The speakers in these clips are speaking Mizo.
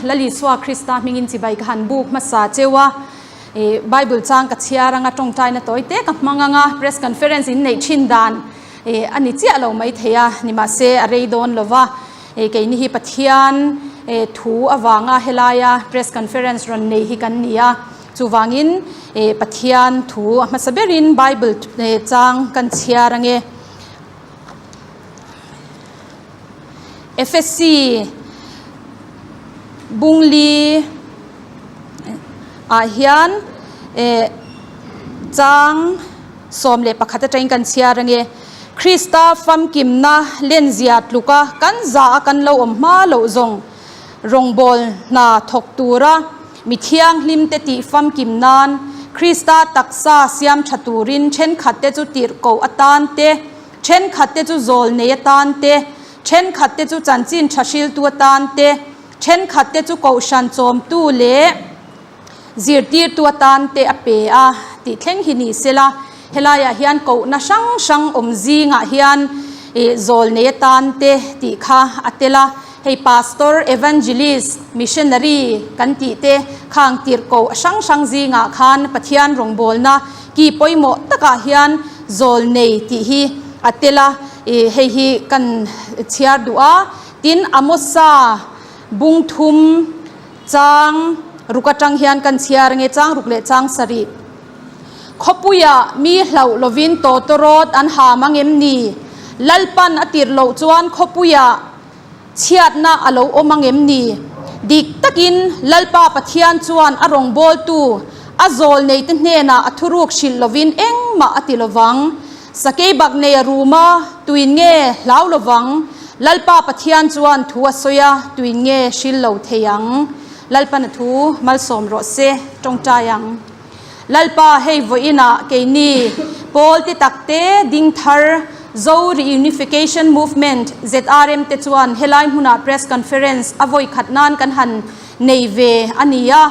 Lal Isua Krista hmingin chibai ka han buk hmasa cheu a, ih Bible chang ka chhiar anga tawngtaina tawi te ka hmang anga press conference in neih thin dan ih a ni chiah lo mai thei a, nimahse a rei dawn lo va, ih keini hi Pathian ih thu avanga helaia press conference rawn nei hi kan ni a, chuvangin ih Pathian thu a hmasa berin Bible chang kan chhiar ange. Efesi Bungli ah hian eh chang 11 atangin kan chhiar ange Krista famkimna lenzia tluka kan za a kan lo awm hma loh zawng rawngbawl hna thawk tura mi thianghlim te tih famkim nan Krista taksa siam tha turin thenkhat te chu tirhkoh atan te Thenkhat te chu zawl nei atan te, thenkhat te chu chanchin tha hriltu atan te, thenkhat te chu kohhran chawmtu leh zirtirtu atan te a pe a tih thleng hi ni sela, helaiah hian kohna hrang hrang awm zingah hian ih zawl nei atan te tih kha a tel a, hei pastor, evangelist, missionary kan tih te khang tirhkoh hrang hrang zingah khan Pathian rawngbawlna Ki pawimawh takah hian zawl nei tih hi a tel a, ih hei hi kan chhiar duh a, tin Amosa bung thum chang ruk atang hian kan chhiar ange chang ruk leh chang sarih. Khawpuia mi hlauh lovin tawtawrawt an ham ang em ni? Lalpan a tirh loh chuan khawpuia chhiatna a lo awm ang em ni? Dik takin Lalpa Pathian chuan a rawngbawltu, a zawl neite hnenah a thuruk hrilh lovin engmah a ti lovang. Sakei bak nei a rum a, tuin nge hlau lovang? Lalpa Pathian chuan thu a sawi a, tuin nge hril lo thei ang? Lalpan a thu malsawm rawh se, tawngtai ang. Lalpa hei vawiinah keini pawl ti takte ding thar Zo Reunification Movement, ZRM, te chuan helai hmunah Press Conference a vawi khat nan kan han nei ve a ni a.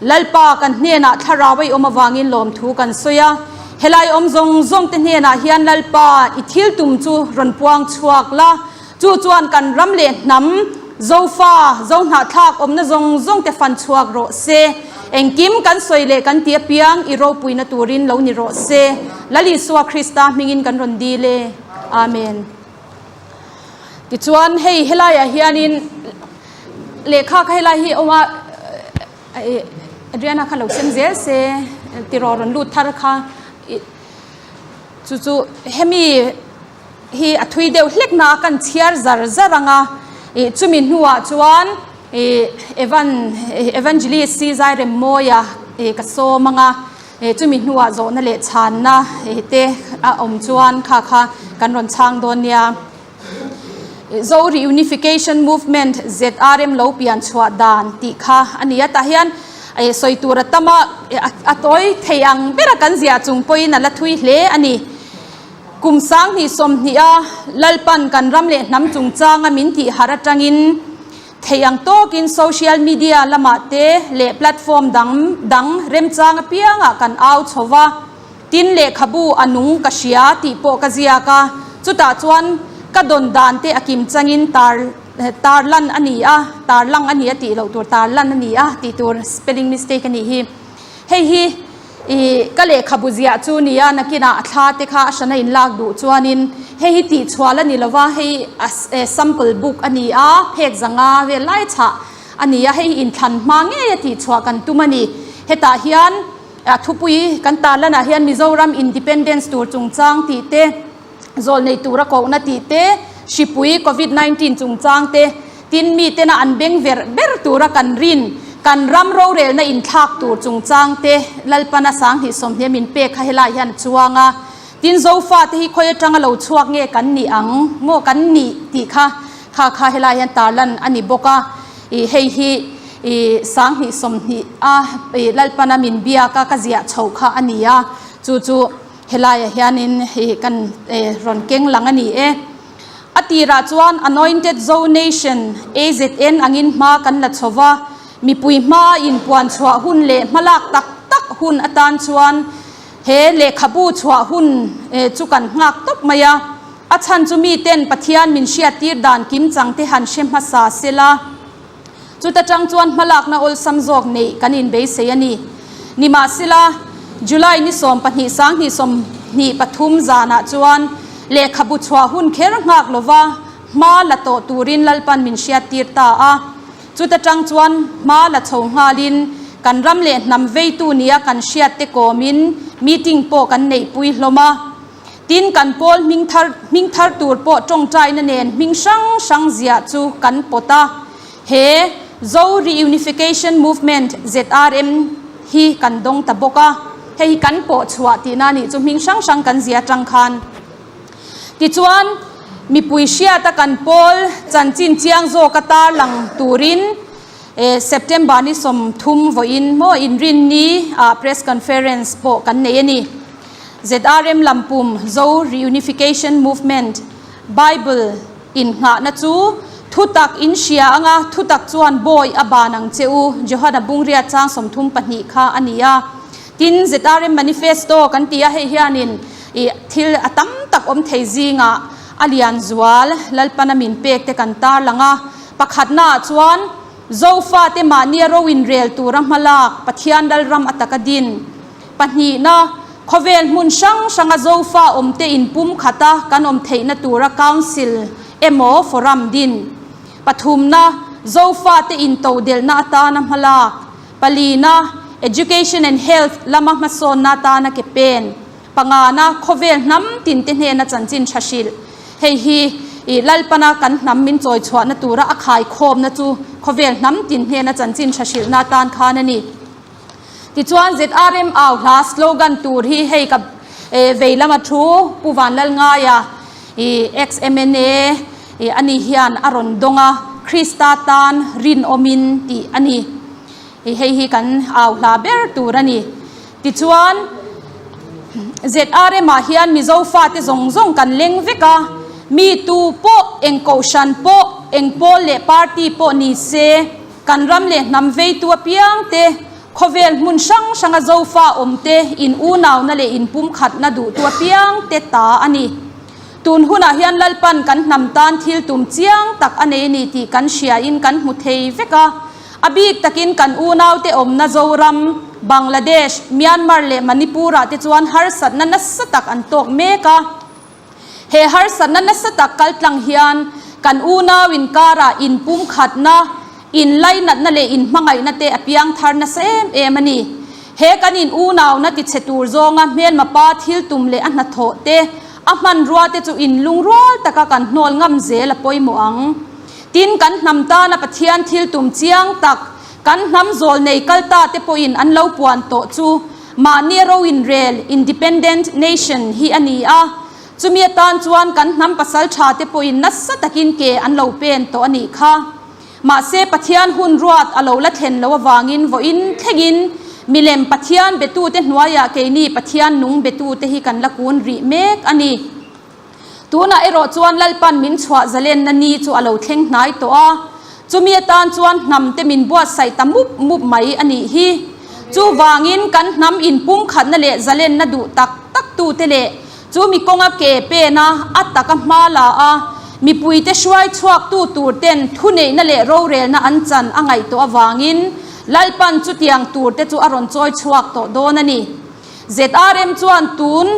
Lalpa kan hnenah thlarau a i awm avangin lawmthu kan sawi a. Helai awm zawng zawng te hnenah hian Lalpa i thil tum chu rawn puang chhuak la. Chu chuan kan ram leh hnam, Zofa, Zohnahthlak awmna zawng zawng te fan chhuak rawh se. Engkim kan sawi leh kan ti apiang i ropuina turin lo ni rawh se. Lal Isua Krista hmingin kan rawn dil e. Amen. Tichuan hei helaiah hianin lehkha kha helai hi a awm a, Adriana kha lo sem zel se tiraw rawn lut thar kha. Chu chu hemi hi a thui deuh hlek na a kan chhiar zar zar ang a, ih chumi hnuah chuan ih Evan Evangelist si Zairemmawia ih ka sawm ang a, ih chumi hnuah zawhna leh chhanna ih te a awm chuan kha kha kan rawn chhang dawn nia. Zo Reunification Movement, ZRM, lo pian chhuah dan tih kha a ni a, tah hian sawi tur a tam a, a tawi thei ang bera kan ziah chung pawhin a la thui hle a ni. Kum 2020 a Lalpan kan ram leh hnam chungchanga min tih harh atangin thei ang tawkin social media lamah te leh platform dang dang remchang apiangah kan au chho va. Tin lehkhabu a nung ka hria tih pawh ka ziak a, chutah chuan ka dawn dan te a kim changin tar tar lan a ni a, tar lang a ni a tih loh tur tar lan a ni a tih tur spelling mistake a nih hi. Hei hi ih ka lehkhabu ziah chu nia nakinah a thla te kha a hrana inlak duh chuanin hei hi tihchhual a ni lova hei a sample book a ni a, phek zanga vel lai chhah a ni a, hei hi inthlan hma ngei a tihchhuah kan tum a ni. Hetah hian A thupui kan tarlanah hian Mizoram Independence tur chungchang tih te, zawlnei tura kohna tih te, hripui Covid 19 chungchang te, tin mitena an beng ver ber tura kan rin, kan ram rorelna inthlak tur chungchang te Lalpana 2020 min pek kha helai hian a chuang a. Tin Zofa te hi khawi atanga lo chhuak nge kan nih ang maw kan nih tih kha kha kha helai hian tarlan a ni bawk a. Ih hei hi ih 2020 a ih Lalpana min biak a ka ziah chho kha a ni a, chu chu helaiah hianin ih kan eh rawn keng lang a ni e. A tirah chuan Anointed Zo Nation, AZN, angin hma kan la chho va, mipui hma inpuan chhuah hun leh hmalak tak tak hun atan chuan He lehkhabu chhuah hun chu kan nghak tawp mai a, a chhan chu miten Pathian min hriattir dan kimchang te han hre hmasa se la. Chuta tang chuan hmalakna awlsam zawk neih kan inbeisei a ni. Nimahsela, July ni 12 2023 zanah chuan lehkhabu chhuah hun kher nghak lova hma la tawh turin Lalpan min hriattir ta a. Chuta tang chuan hma la chho nghalin kan ram leh hnam veitu nia kan hriatte kawmin meeting pawh kan neihpui hlawm a. Tin, kan pawl hming thar hming thar tur pawh tawngtaina nen hming hrang hrang ziah chu kan pawt a. He Zo Reunification Movement, ZRM, hi kan dawng ta bawk a. Hei hi kan pawh chhuah tihna a nih chu hming hrang hrang kan zia atang khan. Tichuan, mipui hriata kan pawl chanchin chiang zawka tarlang turin September ni 30 vawiin maw inrinni ah press conference pawh kan nei a ni. ZRM lampum Zo Reunification Movement Bible innghahna chu thutak in hria anga thutak chuan bawi a ban ang che u Johana Bungriat chang 32 kha a ni a. Tin, ZRM Manifesto kan ti a, hei hianin ih thil a tam tak awm thei zingah a lian zual Lalpana min pek te kan tarlang a. Pakhatnaah chuan Zofate mahnia ro inrel tura hmalak Pathian Lalram a taka din. Pahnihna, khawvel hmun hrang hranga Zofa awmte inpum khata kan awm theihna tura Council emaw Forum din. Pathumna, Zofate intodelhna atana hmalak. Palina, Education and Health lama hmasawnna atana ke pen. Pangana, khawvel hnam tinte hnena chanchin tha hrilh. Hei hi i Lalpana kan hnam min chawi chhuahna tura a khaikhawmna chu khawvel hnam tin hnena chanchin tha hrilhna atan khan a ni. Tichuan ZRM au hla slogan tur hi hei ka vei lama thu Pu Vanlalngaia i ex mna i ani hian a rawn dawng a, Krista tan rinawmin tih a ni. I hei hi kan au hla ber tur a ni. Tichuan ZRM ah hian Mizo fate zawng zawng kan leng vek a, mi tu pawh eng kohhran pawh eng pawl leh party pawh ni se, Kan ram leh hnam veitu apiangte, khawvel hmun hrang hranga Zofa awmte, in unauna leh in pumkhatna duhtu apiangte ta a ni. Tun hunah hian Lalpan kan hnam tan thil tum chiang tak a nei a ni tih kan hriain kan hmu thei vek a. A bik takin kan unaute awmna Zoram, Bangladesh, Myanmar leh Manipur-ah te chuan harsatna nasa tak an tawk mek a. He harsatna nasa tak kaltlang hian kan unau inkarah inpumkhatna, inlainatna leh inhmangaihna te a piang thar nasa em em a ni. He kan in unauna tichhe tur zawnga hmelma pa thil tum leh a hnathawh te, a hmanrua te chu inlungrual taka kan hnawl ngam zel a pawimawh ang. Tin, kan hnam tana Pathian thil tum chiang tak, kan hnam zawl nei kal ta te pawhin an lo puan tawh chu Mahni ro inrel, independent nation, hi a ni a, chumi atan chuan kan hnam pasal tha te pawhin nasa takin ke an lo pen tawh a nih kha. Mahse Pathian hun ruat a lo la thlen lo avangin vawiin thlengin milem Pathian betute hnuaiah keini Pathian nung betute hi kan la kun rih mek a ni. Tunah erawh chuan Lalpan min chhuah zalenna ni chu a lo thleng hnai tawh a, chumi atan chuan hnam te min buatsaih ta mup mup mai a nih hi. Chuvangin kan hnam inpumkhatna leh zalenna duh tak tak tute leh chu mi kawnga ke pena a taka hma la a, mipuite hruai chhuaktu tur ten thuneihna leh rorelna an chan a ngaih tawh avangin Lalpan chutiang tur te chu a rawn chawi chhuak tawh dawn a ni. ZRM chuan tun.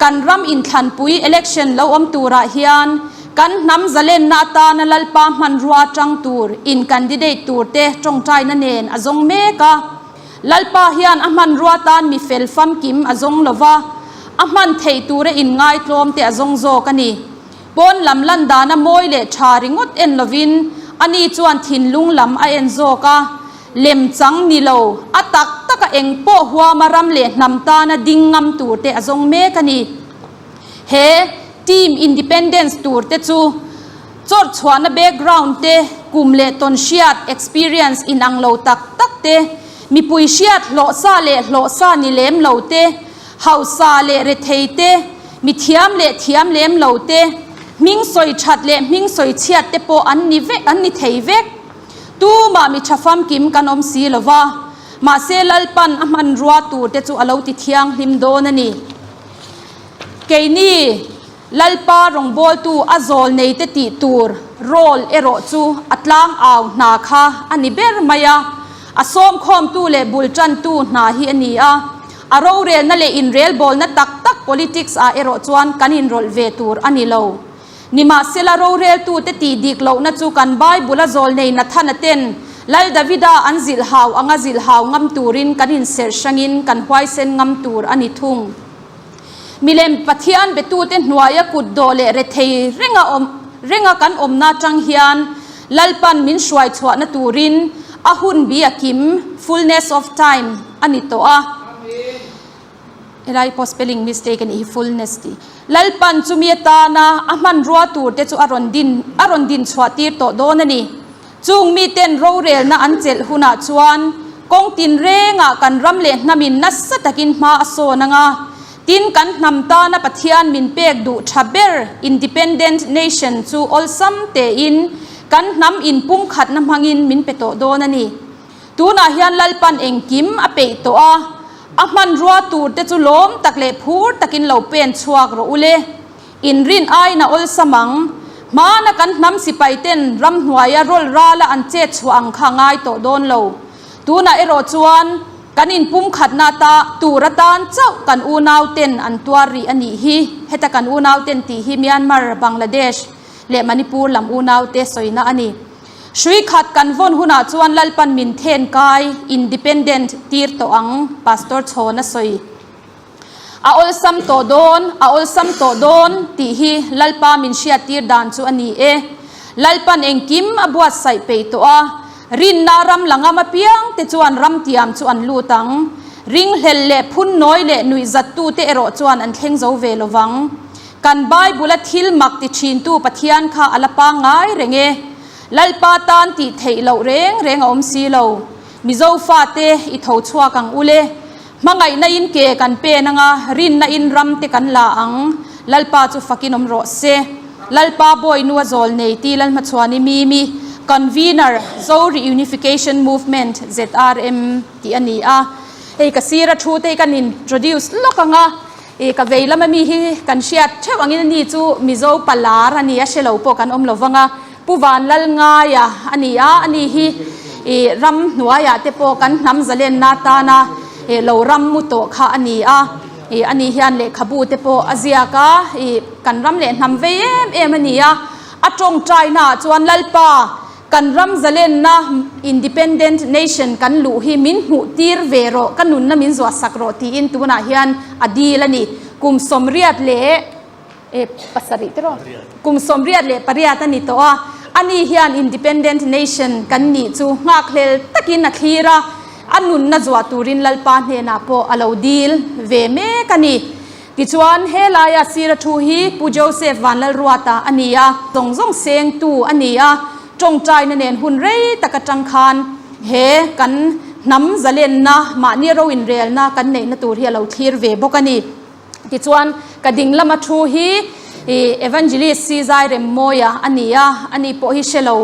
Kan ram inthlanpui, election, lo awm turah hian kan hnam zalenna atana Lalpa hmanrua atang tur in candidate turte tawngtaina nen a zawng mek a. Lalpa hian a hmanrua tan mi fel famkim a zawng lova, a hman theih tura inngaitlawm te a zawng zawk a ni. Pawn lam lan dana mawi leh tha ringawt en lovin ani chuan thinlung lam a en zawk a. Lem chang ni lo, a tak taka eng pawh huama ram leh hnam tana ding ngam tur te a zawng mek a ni. He Team Independence tur te chu chawrh chhuahna background te, kum leh tawn hriat, experience, inang lo tak tak te, mipui hriat hlawhsa leh hlawhsa ni lem lo te, hausa leh rethei te, mi thiam leh thiam lem lo te, hming sawi that leh hming sawi chhiat te pawh an ni vek an ni thei vek. Tumah mi tha famkim kan awm si lo va, mahse Lalpan a hmanrua tur te chu a lo ti thianghlim dawn a ni. Keini. Lalpa rawngbawltu a zawlneite tih tur role erawh chu a tlang au hna kha a ni ber mai a, a sawmkhawmtu leh bul tantu hna hi a ni a. A rorelna leh inrelbawlna tak tak politics ah erawh chuan kan inrawlh ve tur a ni lo. Nimahsela roreltute tih dik lohna chu kan Bible a zawlnei Nathana ten Lal Davida an zilhhau anga zilhhau ngam turin kan inserh hrangin kan huaisen ngam tur a ni thung. Milem Pathian betute hnuaia kut dawh leh rethei renga awm renga kan awmna atang hian Lalpan min hruai chhuahna turin a hun bi a kim, fullness of time, a ni tawh a. Helai pawh spelling mistake a nih hi fullness tih. Lalpan chumi atana a hmanrua tur te chu a rawn din a rawn din chhuah tir tawh dawn a ni. Chung miten rorelna an chelh hunah chuan kawng tinrengah kan ram leh hnamin nasa takin hma a sawn ang a, tin kan hnam tana Pathian min pek duh tha ber Independent Nation chu awlsam tein kan hnam inpumkhatna hmangin min pe tawh dawn a ni. Tunah hian Lalpan engkim a peih tawh a, a hmanrua tur te chu lawm tak leh phur takin lo pen chhuak rawh u le. Inrin aiin a awlsam ang. Hmana kan hnam sipai ten ramhnuaia rawl rala an chet chhuah ang kha ngai tawh dawn lo. Tunah erawh chuan kan inpumkhatna ta tur atan chauh kan unau ten an tuar rih a nih hi. Heta kan unau ten tih hi Myanmar, Bangladesh leh Manipur lam unau te sawina a ni. Hrui khat kan vawn hunah chuan Lalpan min then kai, independent, tir tawh ang, Pastor Chhawn a sawi. A awlsam tawh dawn, a awlsam tawh dawn tih hi Lalpa min hriattir dan chu a ni e. Lalpan engkim a buatsaih peih tawh a, rinna ram la ngam apiang te chuan ramtiam chu an lut ang. Ringhlel leh phunnawi leh nuihzattute erawh chuan an thleng zo ve lo vang. Kan Bible-a thil mak ti thintu Pathian kha a la pangngai reng e. Lalpa tan tih theih loh reng reng a awm si lo. Mizo fate i tho chhuak ang u le. Hmangaihna in ke kan pen anga, rinna in ram te kan la ang. Lalpa chu fakin awm rawh se. Lalpa Bawinu a zawl nei ti Lalhmachhuani Mimi, Convener, Zo Reunification Movement, ZRM, tih a ni a. Hei ka sir a thu te hi kan introduce lawk ang a. I ka vei lama mi hi kan hriat theuh angin ani chu Mizo palar a ni a, hre lo pawh kan awm lo vang a. Pu Vanlalngaia a ni a, ani hi i ram hnuaiah te pawh kan hnam zalenna atana i lo ram mu tawh kha a ni a. I ani hian lehkhabu te pawh a ziak a, i kan ram leh hnam vei em em a ni a. A tawngtainaah chuan Lalpa, Kan ram zalenna Independent Nation kan luh hi min hmuh tir ve rawh, ka nunna min zuah sak rawh tiin tunah hian a dil a ni. Kum 88 tiraw? Kum 88 a ni tawh a, ani hian Independent Nation kan nih chu nghakhlel takin a thlir a, a nunna zuah turin Lalpa hnenah pawh a lo dil ve mek a ni. Tichuan, he laia sira thu hi Pu Joseph Vanlalruata a ni a, zawng zawng sengtu a ni a, tawngtaina nen hun rei tak atang khan he kan hnam zalenna, mahni ro inrelna kan neihna tur hi a lo thlir ve bawk a ni. Tichuan, ka ding lama thu hi Evangelist Si Zai Remmawia a ni a, ani pawh hi hre lo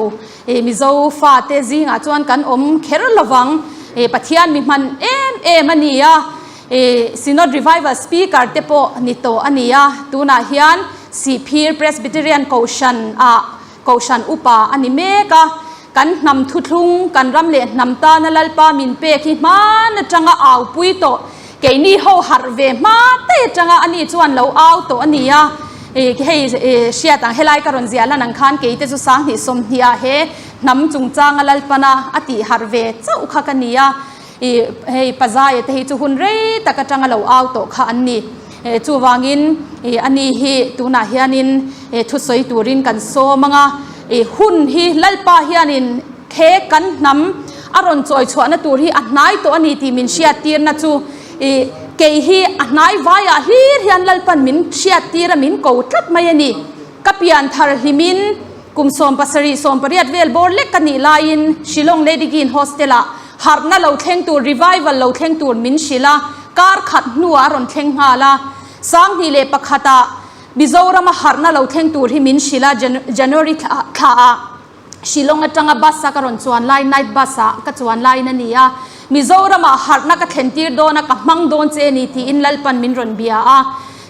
Mizo fate zingah chuan kan awm kher lovang, Pathian mi hman em em a ni a. I Synod Revival Speaker te pawh ni tawh a ni a, tunah hian Sihphir Presbyterian Kohhran ah Kohhran Upa a ni mek a. Kan hnam thuthlung, kan ram leh hnam tana Lalpa min pek hi hman atanga aupui tawh, keini ho harh ve hma te atanga ani chuan lo au tawh a ni a. I hei hriat ang helai ka rawn ziah lan ang khan keite chu 2020 ah he hnam chungchanga Lalpana a tih harh ve chauh kha ka ni a. I hei Pazaia te hi chu hun rei tak atanga lo au tawh kha an ni. Chuvangin i ani hi tunah hianin thusawi turin kan sawm ang a. I hun hi Lalpa hianin he kan hnam a rawn chawi chhuahna tur hi a hnai tawh a ni tih min hriattirna chu i kei hi a hnai vaiah hlir hian Lalpan min hriattir a min ko tlat mai a ni. Ka pian thar hlimin kum 70 18 vel bawr lek ka nih laiin Shillong Lady Gin Hostel-ah Harhna lo thleng tur, revival lo thleng tur min hrilh a, kar khat hnuah a rawn thleng nghal a. 2001 ah Mizorama harhna lo thleng tur hi min hrilh a, January thlaah Shillong atanga bus a ka rawn chuan lai, night bus ah ka chuan laiin a ni a. Mizoramah harhna ka thlen tir dawn a, ka hmang dawn che a ni tiin Lalpan min rawn bia a.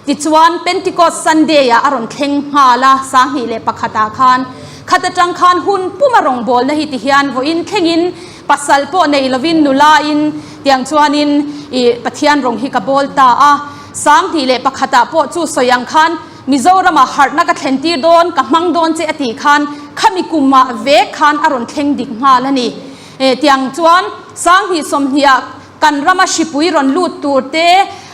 Tichuan, Pentecost Sunday-ah a rawn thleng nghal a, 2001 ah khan. Khat atang khan hun puma rawngbawlna hi tihian vawiin thlengin pasal pawh nei lovin nulain tiang chuanin i Pathian rawng hi ka bawl ta a. 2001 ah pawh chu sawi ang khan Mizoramah harhna ka thlen tir dawn, ka hmang dawn che a tih khan khami kumah vek khan a rawn thleng dik nghal a ni. Tiang chuan 2020 ah Kan rama hripui rawn lut tur te,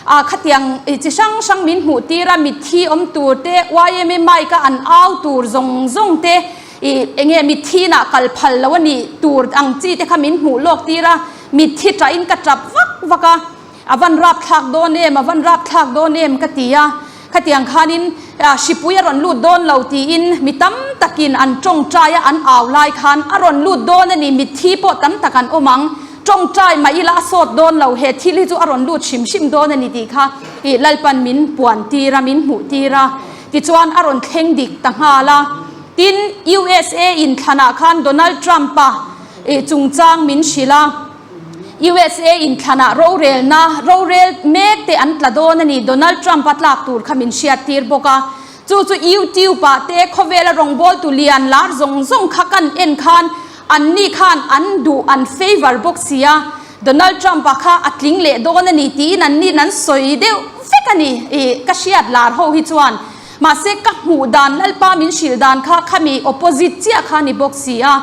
ah khatiang chi hrang hrang min hmuh tir a, mitthi awm tur te, yma mic a an au tur zawng zawng te, ih enge mitthi inah kal phal lo a nih tur ang chi te kha min hmuh lawk tir a, mitthi tah in ka tap vak vak a, a van rap thlak dawn em, a van rap thlak dawn em ka ti a. Khatiang khanin hripui a rawn lut dawn lo tiin mi tam takin an tawngtai a, an au lai khan a rawn lut dawn a ni, mitthi pawh tam tak an awm ang, tawngtai mah ila a sawt dawn lo, he thil hi chu a rawn lut hrim hrim dawn a ni tih kha ih Lalpan min puan tir a, min hmuh tir a, tichuan a rawn thleng dik ta nghal a. Tin, USA inthlanah khan Donald Trump-a ih chungchang min hrilh a. USA inthlanah rorelna rorel mek te an tla dawn a ni. Donald Trump a tlak tur kha min hriattir bawk a. Chu chu YouTube ah te khawvela rawngbawltu lian lar zawng zawng kha kan en khan anni khan an duh an favour bawk si a. Donald Trump a kha a tling leh dawn a ni tiin anni an sawi deuh vek a ni. Ih ka hriat lar ho hi chuan mahse ka hmuh dan Lalpa min hrilh dan kha khami opposite chiah kha a ni bawk si a.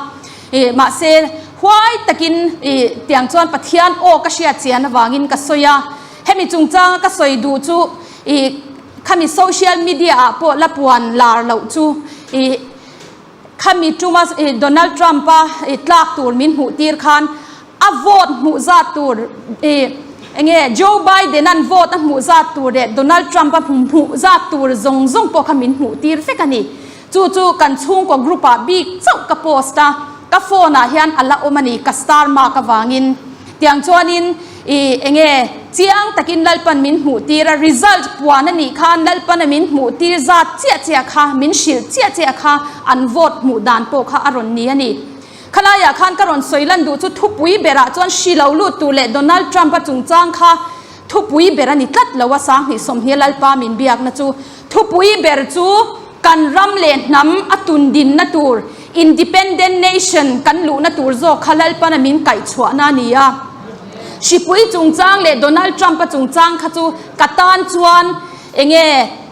Ih, mahse, huai takin ih tiang chuan Pathian aw ka hriat chian avangin ka sawi a. Hemi chungchanga ka sawi duh chu ih khami social media ah pawh la puan lar loh chu ih khami tuma ih Donald Trump a ih tlak tur min hmuh tir khan a vote hmuh zat tur ih enge Joe Biden an vote a hmuh zat tur leh Donald Trump a hmuh zat tur zawng zawng pawh kha min hmuh tir vek a ni. Chu chu kan chhungkaw group ah bik chauh ka post a, ka phone ah hian a la awm a ni, ka star mark avangin. Tiang chuanin i enge chiang takin Lalpan min hmuh tir a, result puan a nih khan Lalpan a min hmuh tir zat chiah chiah kha, min hrilh chiah chiah kha an vote hmuh dan pawh kha a rawn ni a ni. Khalaiah khan ka rawn sawi lan duh chu thupui berah chuan hri lo lut tur leh Donald Trump a chungchang kha thupui ber a ni tlat lo a, 2020 Lalpa min biakna chu thupui ber chu Kan ram leh hnam a tundinna tur, Independent Nation, kan luhna tur zawk kha Lalpana min kaihchhuahna a ni a. Hripui chungchang leh Donald Trump-a chungchang kha chu ka tan chuan enge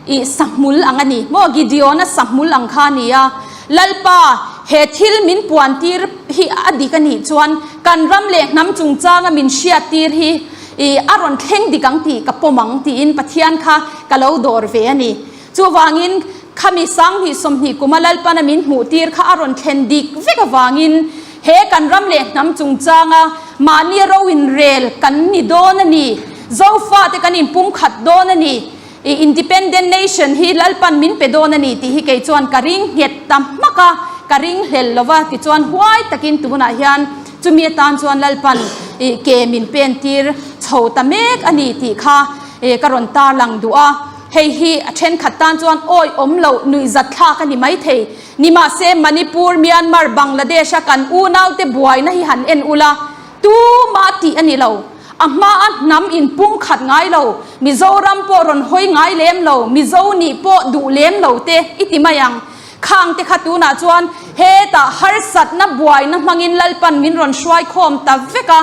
ih sahmul ang a ni maw, Gideon-a sahmul ang kha a ni a. Lalpa, he thil min puantir hi a dik a nih chuan kan ram leh hnam chungchanga min hriattir hi ih a rawn thleng dik ang tih ka pawm ang tiin Pathian kha ka lo dawr ve a ni. Chuvangin, khami 2020 kuma Lalpana min hmuhtir kha a rawn thlen dik vek avangin he kan ram leh hnam chungchanga mahni ro inrel kan ni dawn a ni, Zofate kan inpumkhat dawn a ni, i Independent Nation hi Lalpan min pe dawn a ni tih hi kei chuan ka ring nghet ta hmak a, ka ring hlel lo va, tichuan huai takin tunah hian chumi atan chuan Lalpan i ke min pentir chho ta mek a ni tih kha ka rawn tarlang duh a. Hei hi a thenkhat tan chuan awi awm loh nuihzat thlak a ni maithei. Nimahse, Manipur, Myanmar, Bangladesh a kan unaute buaina hi han en ula, tumah tih a ni lo. A hmaa hnam inpumkhat ngai lo, Mizoram pawh rawn hawi ngai lem lo, Mizo nih pawh duh lem lo te i ti mai ang. Khang te kha tunah chuan hetah harsatna buaina hmangin Lalpan min rawn hruaikhawm ta vek a.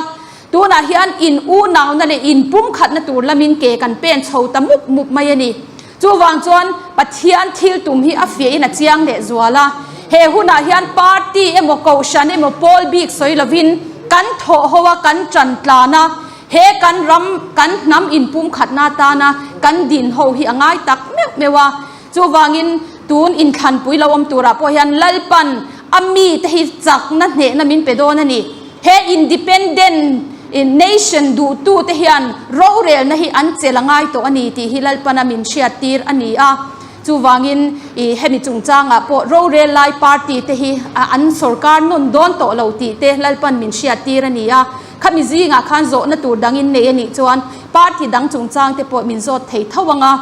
Tunah hian in unauna leh in pumkhatna tur lamin ke kan pen chho ta mup mup mai a ni. Chuvang chuan Pathian thil tum hi a fiahin a chiang leh zual a. He hunah hian party emaw kohhran emaw pawl bik sawi lovin kan thawh ho a, kan tan tlan a, he kan ram, kan hnam inpumkhatna atana kan din ho hi a ngai tak meuh meuh a. Chuvangin tun inthlanpui lo awm turah pawh hian Lalpan a mite hi chakna hnehna min pe dawn a ni. He independent nation duhtute hian rorelna hi an chelh a ngai tawh a ni tih hi Lalpana min hriattir a ni a. Chuvangin hemi chungchangah pawh rorel lai party te hi an sorkar nawn dawn tawh lo tih te Lalpan min hriattir a ni a. Khami zingah khan zawhna tur dangin nei a nih chuan party dang chungchang te pawh min zawt thei tho ang a.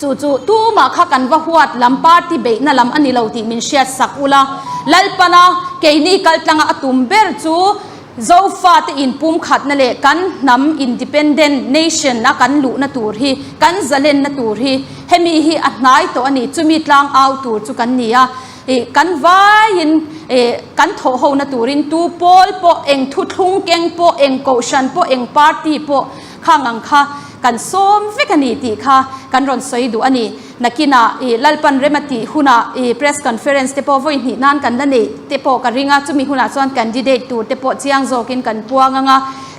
Chu chu tumah kha kan va huat lam party beihna lam a ni lo tih min hriat sak ula, Lalpana keini kaltlanga a tum ber chu. Zofate inpumkhatna leh kan hnam independent nation a kan luhna tur hi, kan zalenna tur hi hemi hi a hnai tawh a ni. Chumi tlang au tur chu kan ni a, ih kan vaiin ih kan thawh hona turin tu pawl pawh, eng thuthlung keng pawh, eng kohhran pawh, eng party pawh khang ang kha kan sawm vek a ni tih kha kan rawn sawi duh a ni. Nakinah i Lalpan rem a tih hunah i press conference te pawh vawi hnih nan kan la neih te pawh ka ring a, chumi hunah chuan candidate tur te pawh chiang zawkin kan puang ang a,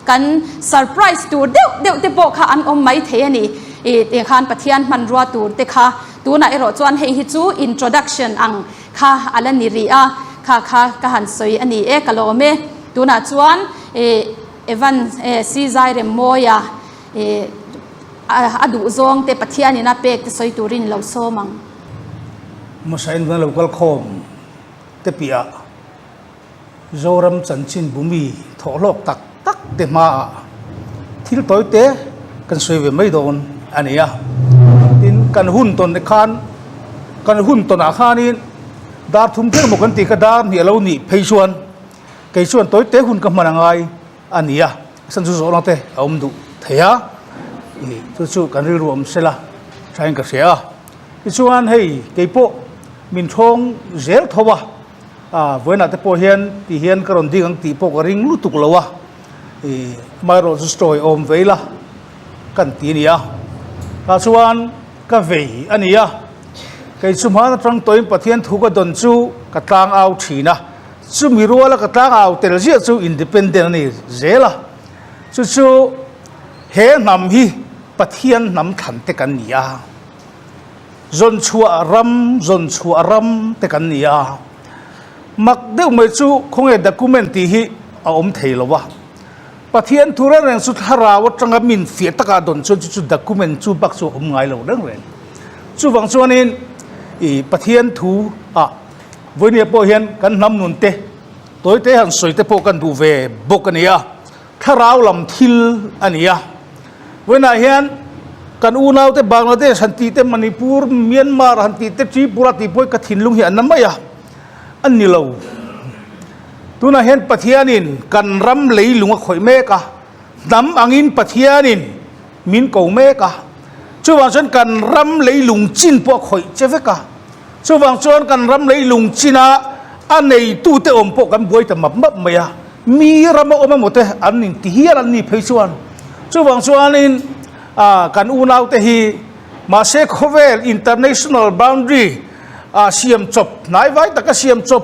kan surprise tur deuh deuh te pawh kha an awm mai thei a ni. I ti khan Pathian hmanrua tur te kha tunah erawh chuan hei hi chu introduction ang kha a la ni rih a, kha kha ka han sawi a ni e, ka lawm e. Tunah chuan i Evan C Zairemmawia i A duh zawng te Pathianin a pek te sawi turin lo sawm ang. Hmasain vana lo kal khawm te piah Zoram chanchin bumi thawhhlawk tak tak te hmaah thil tawi te kan sawi ve mai dawn a ni a. Tin, kan hun tawn te khan kan hun tawnah khanin dar thum thleng emaw kan tih kha dar hnih a lo nih phei chuan kei chuan tawi te hun ka hman a ngai. A ni a, san chu zawhna te a awm duh thei a, ih chu chu kan rilru awm sela thain ka hria a. Tichuan hei keipawh min thawng zel tho a, ah vawiinah te pawh hian ti hian ka rawn ding ang tih pawh ka ring lutuk lo a, ih amaherawh chu sawi awm ve ila kan ti a ni a. Tah chuan ka vei a ni a, kei chu hmaan atang tawhin Pathian thu ka dawn chu ka tlang au thin a. Chumi ruala ka tlangau tel ziah chu independent a ni zel a, chu chu he hnam hi Pathian hnam thlan te kan ni a, zawn chhuah ram, zawn chhuah ram te kan ni a. Mak deuh mai chu khawnge document tih hi a awm thei lo a, Pathian thu reng reng chu thlarau atanga min fiah takah dawn chuan chu chu document chu bak chu a awm ngai lo reng reng. Chuvang chuanin ih Pathian thu ah Vawinia pawh hian kan hnam nun te, tawi te han sawi te pawh kan duh ve bawk a ni a, thlarau lam thil a ni a. Vawiinah hian kan unaute Bangladesh han tih te, Manipur, Myanmar han tih te, Tripura tih pawh hi ka thinlung hi a na mai a, a ni lo. Tunah hian Pathianin kan ram leilung a khawih mek a, hnam angin Pathianin min ko mek a, chuvang chuan kan ram leilung chin pawh a khawih che vek a. Chuvang chuan kan ram leilung china a neitute awm pawh kan buai ta map map mai a, mi rama awm emaw te an inti hial an ni phei chuan. Chuvang chuanin kan unaute hi mahse khawvel international boundary ah siam chawp hnai vai taka siam chawp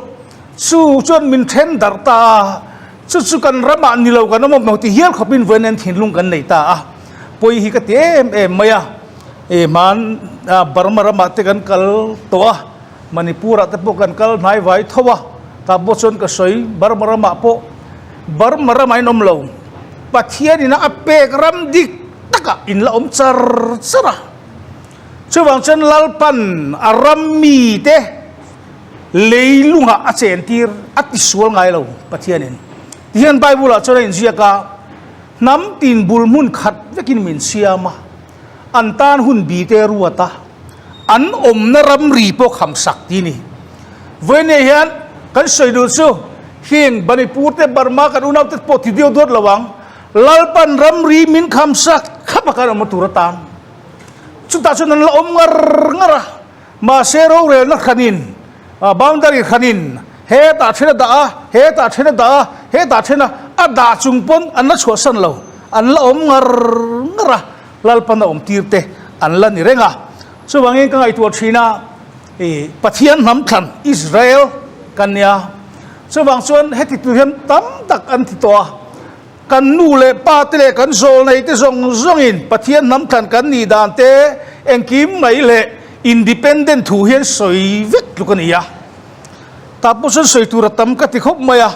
chu chuan min then darh ta a, chu chu kan ramah ni lo kan awm emaw ti hial khawpin vawiin an thinlung kan nei ta a, pawi hi ka ti em em mai a. I hman Burma ramah te kan kal tawh a, Manipur ah te pawh kan kal hnai vai tho a, tah pawh chuan ka sawi Burma ramah pawh Burma ramah in awm lo, Pathian ina a pek ram dik takah in la awm char char a, chuvang chuan Lalpan a ram mite leilungah a chentir a tisual ngai lo Pathianin. Tihian Bible ah chuan a inziak a, hnam tin bul hmun khat vekin min siam a. An tan hun bi te ruat a, an awmna ramri pawh kham sak ti ni. Vawinia hian kan sawi duh chu heng Manipur te Burma kan unau te pawh ti deuh duat lo ang, Lalpan ramri min kham sak khap a kan awmna tur atan. Chutah chuan an la awm ngar ngar a, mahse rorelna hranin, boundary hranin hetah then a dah a, hetah then a dah a, hetah then a, a dah chung pawn an la chhuahsan lo, an la awm ngar ngar a. Lalpan a awm tir te an la ni reng a. Chuvangin ka ngaihtuah thin a, i Pathian hnam thlan Israel kan nia. Chuvang chuan heti tur hian tam tak an ti tawh a. Kan nu leh pa te leh kan zawl nei te zawng zawngin Pathian hnam thlan kan nih dan te engkim mai leh independent thu hian sawi vek tluk a ni a. Tah pawh chuan sawi tur a tam ka ti khawp mai a.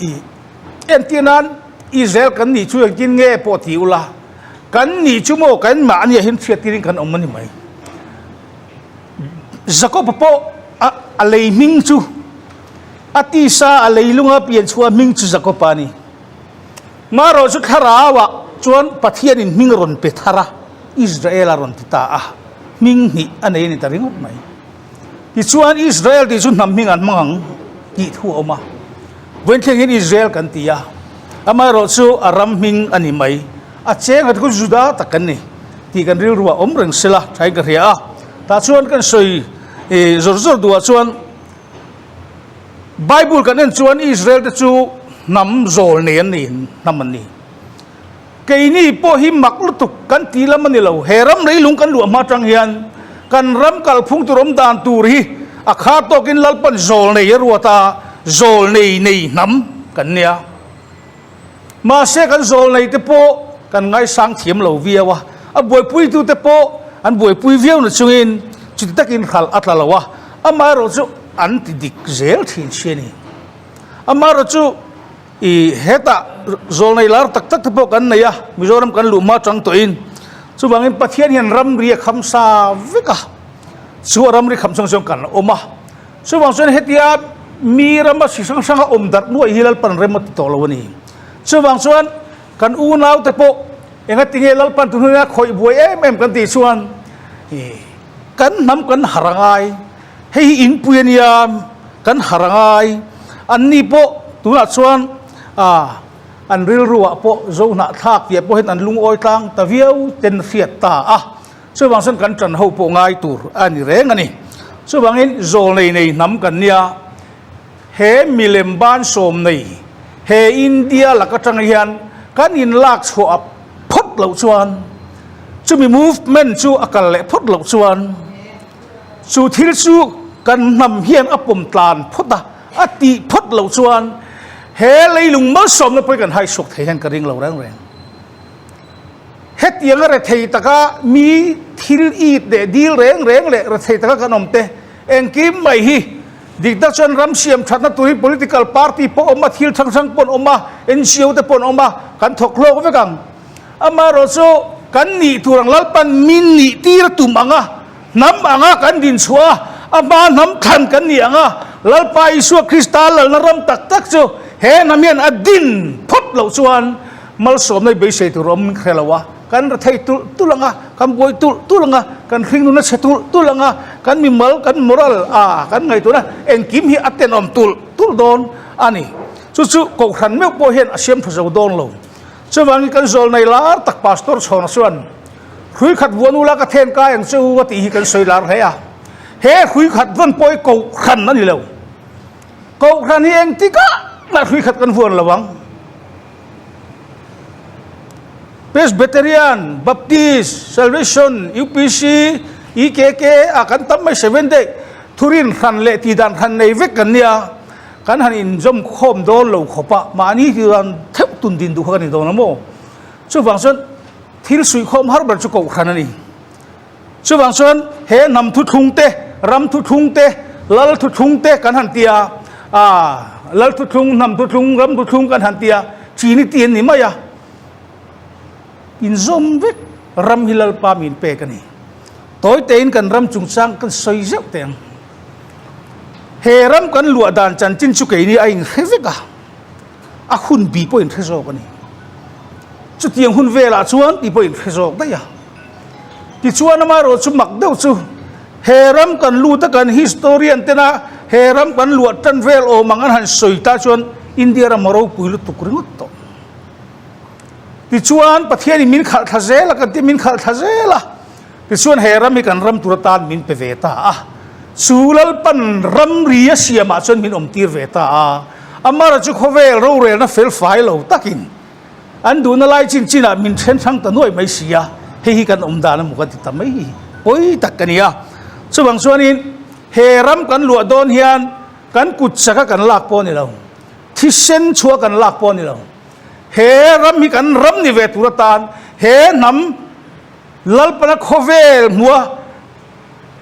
I entir nan Israel kan nih chu engtin nge pawh ti ula, kan nih chu maw kan mahni ah hian hriat tirin kan awm a ni mai. Jakob-a pawh a a lei hming chu a tisa a leilunga pian chhuah hming chu Jakob-a a ni. Marawh chu thlarauah chuan Pathianin hming rawn pe thar a, Israel-a rawn ti ta a, hming hnih a nei a ni ta ringawt mai. Tichuan Israel tih chu hnam hming an hmang ang tih thu a awm a. Vawiin thleng hian Israel kan ti a, amaherawhchu a ram hming a ni mai. A cheng a chu Juda tak kan ni tih kan rilru ah awm reng sela thain ka hria a. Tah chuan kan sawi zawr zawr duhah chuan Bible kan en chuan Israel te chu hnam zawl nei an ni, hnam an ni. Keini pawh hi mak lutuk kan ti lam a ni lo. He ram leilung kan luah hma atang hian kan ram kalphung tur awm dan tur hi a khar tawkin Lalpan zawl nei a ruat a, zawl nei nei hnam kan nia. Mahse kan zawl nei te pawh kan ngaisang thiam lo viau a, a buaipuitu te pawh an buaipui viau na chungin chuti takin hralh a tla lo a, amaherawhchu an ti dik zel thin si a ni. Amaherawhchu. I hetah zawlnei lar tak tak te pawh kan nei a, Mizoram kan luh hma chang tawhin. Chuvangin Pathian hian ramri a kham sa vek a, chu a ramri kham chang chuan kan awm a. Chuvang chuan hetia mi rama hri hrang hranga awm darh nuaih hi Lalpan rem a ti tawh lo a ni. Chuvang chuan kan unau te pawh engatinge Lalpan tun huna khawih buai em em kan tih chuan i kan hnam kan har a ngai. Hei hi inpui a nia, kan harh a ngai. Anni pawh tunah chuan ah an rilruah pawh zohnahthlak tih ah pawh hian an lungawi tlang ta viau ten hriat ta a. Chuvang chuan kan ṭan ho pawh ngai tur a ni reng a ni. Chuvangin zawl nei nei hnam kan nia, he milem ban sawm nei he India lak atang hian kan inlak chhuah phawt loh chuan chumi movement chu a kal leh phawt loh chuan, Chu thil chu kan hnam hian a pawm tlan phawt a, a tih phawt loh chuan he leilung malsawmna pawh hi kan haisuak thei hian ka ring lo reng reng. Hetianga rethei taka mi thil it leh dil reng reng leh rethei taka kan awm te engkim mai hi dik tak chuan ram siam thatna tur hi political party pawh awm a, thil hrang hrang pawh an awm a, NGO te pawh an awm a, kan thawk hlawk vek ang. Amaherawhchu kan nih tur ang Lalpan min nih tir a tum ang a, Hnam anga kan din chhuah a, a hma hnam thlan kan ni ang a, Lalpa Isua Krista lalna ram tak tak chu he hnam hian a din phawt loh chuan malsawmna i beisei tur awm min hre lo a, kan rethei tulh tulh ang a, kan buai tulh tulh ang a, kan hringnun a chhe tulh tulh ang a, kan mimal, kan moral a kan ngaihtuahna engkim hi a tenawm tulh tulh dawn a ni. Chu chu Kohhran meuh pawh hian a siam tha zo dawn lo. Chuvangin kan zawlnei lar tak Pastor Chhawna chuan, Hrui khat vuan ula ka then kai ang che u a tih hi kan sawi lar hle a. He hrui khat vawn pawh hi kohhran a ni lo. Kohhran hi engtikah mah hrui khat kan vuan lo ang. Presbyterian, Baptist, Salvation, UPC, EKK a kan tam mai Seventh Day thurin hran leh tihdan hran nei vek kan nia. Kan han inzawm khawm dawn lo khawp a, mahni tihdan theuh tun din duh kha kan ni dawn a maw? Chuvang chuan thil suihkhawm har ber chu kohhran a ni. Chuvang chuan he hnam thuthlung te, ram thuthlung te, lal thuthlung te kan han ti a, aah lal thuthlung, hnam thuthlung, ram thuthlung kan han ti a, Trinity an ni mai a, inzawm vek ram hi Lalpa min pek a ni. Tawi tein kan ram chungchang kan sawi zeuh teh ang. He ram kan luah dan chanchin chu keini a inhre vek a, a hun bi pawh inhre zawk a ni. Chutiang hun velah chuan tih pawh inhre zawk daih a. Tichuan amaherawh chu mak deuh chu he ram kan lut a kan historian tena he ram kan luah tan vel awm ang an han sawi ta chuan India ram a ropui lutuk ringawt tawh. Tichuan Pathianin min khalh thla zel a kan ti min khalh thla zel a. Tichuan he ram hi kan ram tur atan min pe ve ta a, chu Lalpan ramri a siamah chuan min awmtir ve ta a. Amara chu khawvel rorelna felfai lo takin an duhna lai chin chinah min then hrang ta nuai mai si a, hei hi kan awm dan a maw ka ti ta mai hi pawi tak ka ni a. Chuvang chuanin he ram kan luah dawn hian kan kut chaka kan lak pawh a ni lo, thisen chhuah kan lak pawh a ni lo, he ram hi kan ram ni ve tur atan he hnam, Lalpana khawvel hmua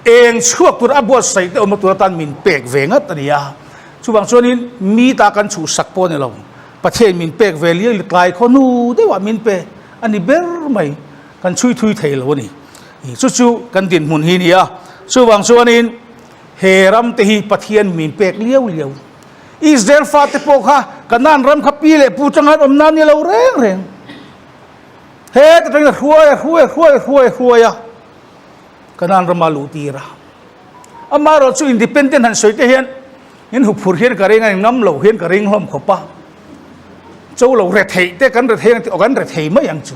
eng chhuak tur a buatsaih te awmna tur atan min pek ve ngat a ni a. Chuvang chuanin mi ta kan chhuhsak pawh a ni lo. Pathian min pek ve liau li tlai khaw hnu deuhah min pe a ni ber mai. Kan chhui thui thei lo a ni. Chu chu kan dinhmun hi a ni a. Chuvang chuanin he ram te hi Pathian min pek liau liau. Israel fate pawh kha Kanaan ram kha pi leh pu tanga an awm nan ni lo reng reng. Heta tangin a hruai a hruai a hruai a hruai a hruai a, Kanaan rama luh tir a. Amaherawhchu independent han sawi te hian In huphurh hian ka ring a, in ngam lo hian ka ring hlawm khawp a. Cho lo retheih te kan rethei ang tih aw kan rethei mai ang chu.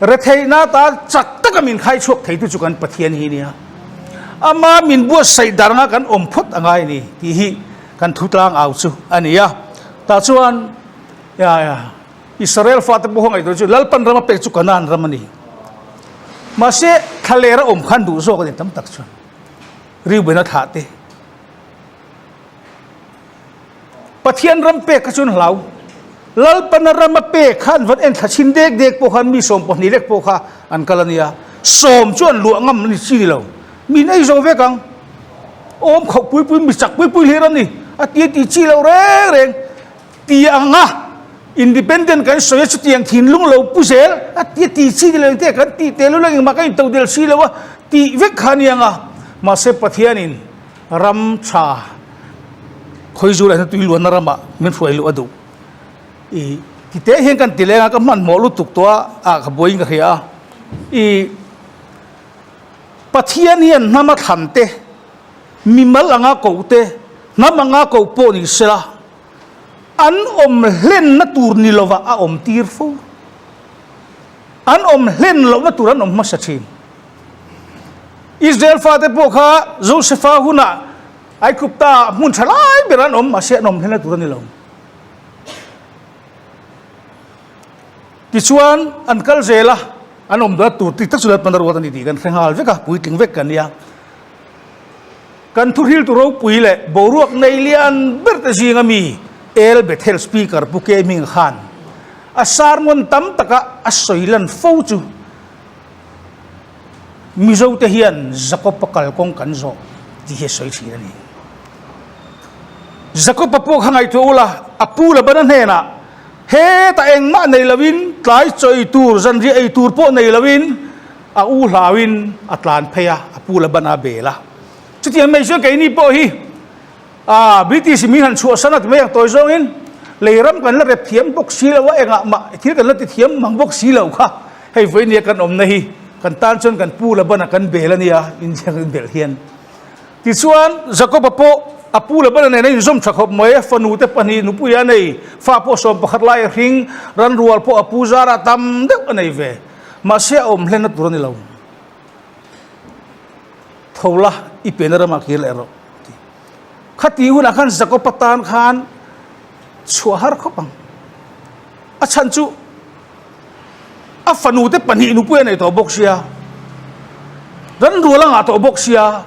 Retheihna ata chak taka min khai chhuak theitu chu kan Pathian hi nia. Ama min buatsaih daranga kan awm phawt a ngai a ni tih hi kan thu tlang au chu a ni a. Tah chuan Israel fate pawh ngaihtuah chu Lalpan rama pek chu Kanaan ram a ni. Mahse thlalera awm khan duh zawk a ni tam tak chuan. Reuben-a thlah te. Pathian ram pek kha chuan hlau. Lalpana rama pek kha an van en thla chhin dek dek pawh khan mi 12 lek pawh kha an kal a nia. Sawm chu an luah ngam a ni chi ni lo. Min ei zo vek ang. Awm khauh pui pui mi chak pui pui hlir a ni. A ti a ti chi lo reng reng. Ti anga independent kan sawi a chutiang thinlung lo pu zel a ti a ti chi ni lo engte kan tih tel ula engmah kan intodel si lo a tih vek kha a ni anga. Mahse Pathianin Ram tha Khawizul ah hian tui luanna ramah min hruai luh a duh. I tite hian kan ti leng a, ka hmanhmawh lutuk tawh a, ah ka buaiin ka hria a. I Pathian hian hnam a thlan te, mimal anga koh te, hnam anga koh pawh ni sela, an awm hlenna tur ni lovah a awm tir fo. An awm hlen lohna tur an awm hmasa thin. Israel fate pawh kha Josefa hunah Aigupta hmun tha lai ber an awm, mahse an awm hlenna tur a ni lo. Tichuan an kal zel a, an awm dawt tur tih tak chu Lalpan a ruat a ni tih kan hre nghal vek a, puitling vek kan nia. Kan thuhriltu ropui leh boruak nei lian ber te zinga mi El Bethel Speaker Pu K Hming khan a sermon tam taka a sawi lan fo chu Mizote hian Jakob-a kalkawng kan zawh tih hi a sawi thin a ni. Jakob-a pawh kha ngaihtuah ula, a pu Labana hnenah, Hetah engmah nei loin, tlai chaw ei tur, zanriah ei tur pawh nei loin, a u hlauin a tlan phei a, a pu Labana a bel a. Chutiang mai chuan keini pawh hi A, British min han chhuahsan a ti mai ang tawi zawngin lei ram kan la rep thiam bawk si lo a, engah mah thil kan la ti thiam mang bawk si lo kha. Hei vawinia kan awmna hi kan tan chuan kan pu Labana kan bel a nia, India kan belh hian. Tichuan Jakob-a pawh a pu Labana nen a inzawm tha khawp mai, a fanu te pahnih nupui a nei, fa pawh 11 lai a hring, ranrual pawh a pu zarah tam deuh a nei ve. Mahse a awm hlenna tur a ni lo. Tho la, i pena ramah kir leh rawh. Khati hunah khan Jakob-a tan khan chhuah har khawp ang. A chhan chu a fanute pahnih nupui a nei tawh bawk sia, ran rual a ngah tawh bawk sia,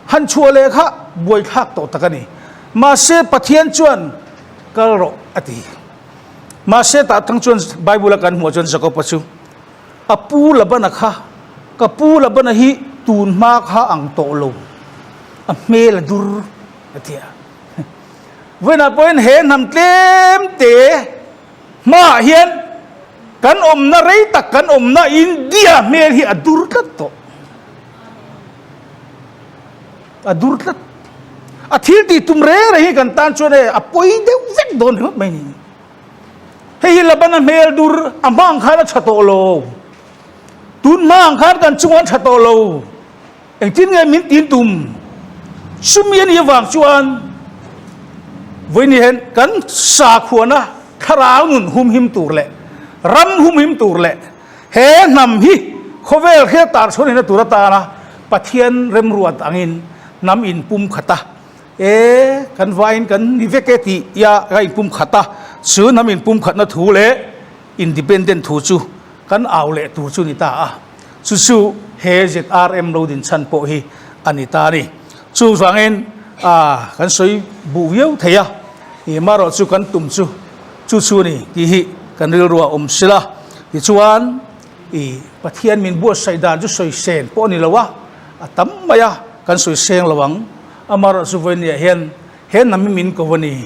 han chhuah leh kha buaithlak tawh tak a ni. Mahse Pathian chuan kal rawh a ti. Mahse tah tang chuan Bible-a kan hmuh chuan Jakob-a chu A pu Labana kha, Ka pu Labana hi tun hma kha ang tawh lo, a hmel a dur, a ti a. Vawiinah pawhin he hnam tlem te hmaah hian kan awmna rei tak kan awmna India hmel hi a dur tlat tawh. A dur tlat. A thil tih tum reng reng hi kan tan chuan e a pawi deuh vek dawn ringawt mai ni. Hei hi Labana hmel dur a hma ang khan a tha tawh lo. Tun hma ang khan kan chungah a tha tawh lo. Engtin nge min tin tum? Chumi a nih avang chuan vawiin hian kan sakhuana thlarau nun humhim tur leh ram humhim tur leh he hnam hi khawvel hriat tar chhuan ina tur atana Pathian remruat angin hnam inpumkhat a E, kan vaiin kan ni vek e tih ia ka inpumkhat a, chu hnam inpumkhatna thu leh independent thu chu kan au leh tur chu ni ta a, chu chu he ZRM lo din chhan pawh hi a ni ta a ni. Chuvangin a kan sawi buh viau thei a, ih marawh chu kan tum chu chu chu a ni tih hi kan rilruah awm sila, tichuan ih Pathian min buatsaih dan chu sawiseng pawh a ni lo a, a tam mai a, kan sawiseng lo ang. Amaherawh chu vawinia hian he hnam hi min ko a ni.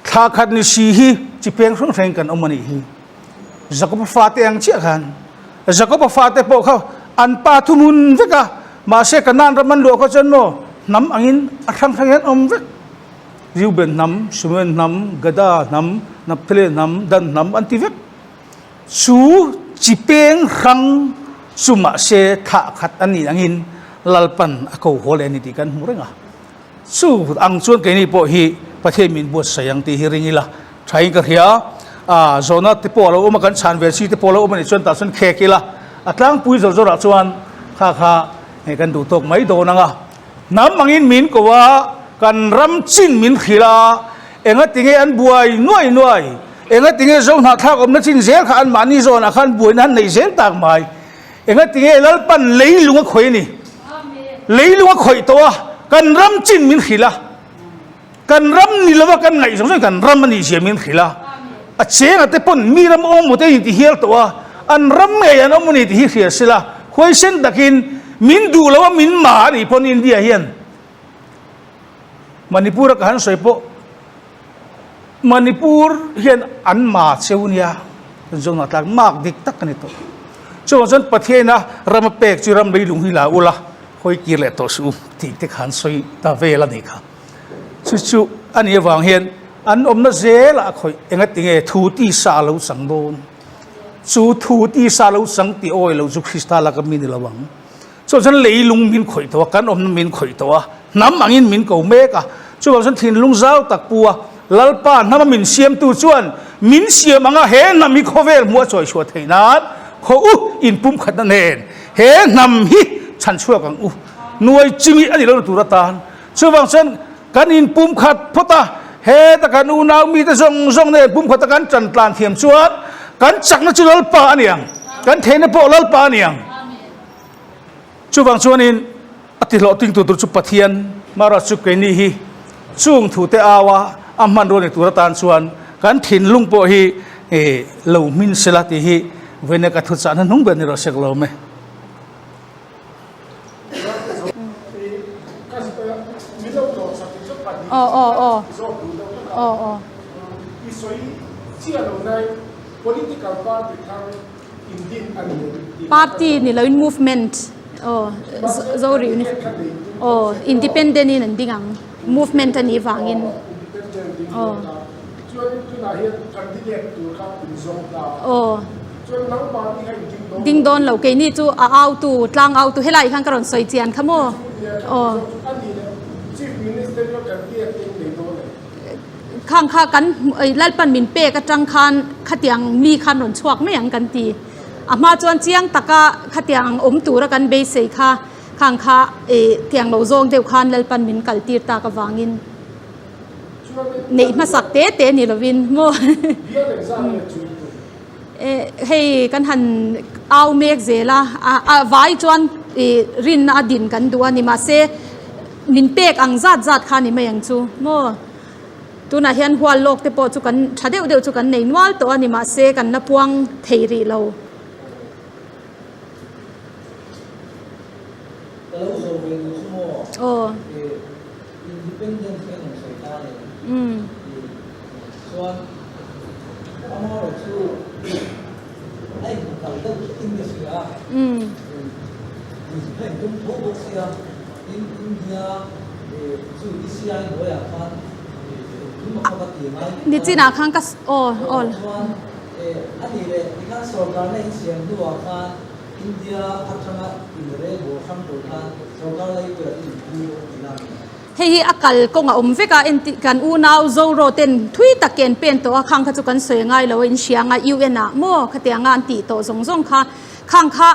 Thla khat ni si hi chi peng hrang hrang kan awm a nih hi. Jakob-a fate ang chiah khan Jakob-a fate pawh kha an pa thuhmun vek a, mahse Kanaan ram an luah kha chuan maw hnam angin a hrang hrang hian awm vek. Reuben hnam, Simeon hnam, Gada hnam, Naphtali hnam, Dan hnam an ti vek. Chu chi peng hrang chu mahse thlah khat a nih angin Lalpan a ko haw leh a ni tih kan hmu reng a. Chu ang chuan keini pawh hi Pathian min buatsaih ang tih hi ring ila thain ka hria. A zawhna te pawh a lo awm a, kan chhan ve chi te pawh a lo awm a nih chuan tah chuan khek ila a tlangpui zawr zawrah chuan kha kha kan duh tawk mai dawn ang a. Hnam angin min ko a, kan ram chin min hrilh a, enga tinge an buai nuai nuai, enga tinge zo hnahthlak awmna chin zel kha anmahni zawnah khan buaina an nei zel tak mai. Enga tinge Lalpan leilung a khawih a ni? Leilung a khawih tawh a, kan ram chin min hrilh a, kan ram ni lova kan ngaih zawng zawng kan ram a nih zia min hrilh a, a chenga te pawn mi ram awm maw te in ti hial tawh a, an ram ngei an awm a ni tih hi hria sila, huaisen takin min duh lo a min ma a nih pawn India hian Manipur a ka han sawi pawh Manipur hian an ma cheu nia, zawnah tlak mak dik tak a ni tawh. Chuvang chuan Pathiaina ram a pek chu ram leilung hi la ula, hawi kir leh tawh suh u tih te kha an sawi ta vel a nih kha. Chu chu a nih avang hian an awmna zelah a khawih engati nge thu tisa a lo chang dawn? Chu thu tisa a lo chang tih awi lo chu Krista laka mi ni lo ang. Chuvang chuan leilung min khawih tawh a, kan awmna min khawih tawh a, hnam angin min ko mek a. Chuvang chuan thinlung zau tak pu a, Lalpa hnama min siamtu chuan min siam anga he hnam hi khawvel hmuh a chawi chhuah theih nan khaw u inpumkhatna nen he hnam hi chhan chhuak ang u. Nuai chimi a ni lo na tur atan. Chuvang chuan kan inpumkhat phawt a, heta kan unau mite zawng zawng nen pumkhat a kan tan tlan thiam chuan kan chakna chu Lalpa a ni ang, kan theihna pawh Lalpa a ni ang. Chuvang chuanin a tihlawhting tur tur chu Pathian Mara chu keini hi chung thute aua a hmanrua ni tur atan chuan kan thinlung pawh hi lo hmin sela tih hi vawiina ka thuchah hnuhnung ber ni rawh sek lo awm e. Party ni loin movement aw Zori aw independent in an ding ang movement a nih vangin aw aw ding dawn lo keini chu a au tu tlang au tu helai khan ka rawn sawi chian kha maw aw. Khang kha kan Lalpan min pek atang khan khatiang mi khan rawn chhuak mai ang kan ti. A hma chuan chiang taka khatiang ang awm tura kan beisei kha khang kha tiang lo zawng deuh khan Lalpan min kal tir tak avangin neih hmasak te te ni lovin maw. Hei kan han au mek zel a, a vai chuan rinna a din kan duh a ni mahse min pek ang zat zat kha ni mai ang chu maw. Tunah hian hual lawk te pawh chu kan tha deuh deuh chu kan nei nual tawh a ni mahse kan la puang thei rih lo. Ka lo zawh ve duh chu maw? Aw. Independence kan rawn sawi ta le. Chuan amaherawh chu a inhmuh deuh in ka hria a. A intum tho bawk sia, tin India chu ECI hnuaiah khan engkim a khawp a ti ngai vek a. Nichinah khan ka aw aw. Chuan a nih leh tikhan sorkarna insiam hnuah khan India atanga inrelbawl hrang tur khan sorkar leipuiah te inpui dawn tih na a ni. Hei hi a kal kawng a awm vek a, enti kan unau Zoro ten thui tak ke an pen tawh a, khang kha chu kan sawi ngai lo a, in hria anga UN ah maw khatianga an tih tawh zawng zawng kha, khang kha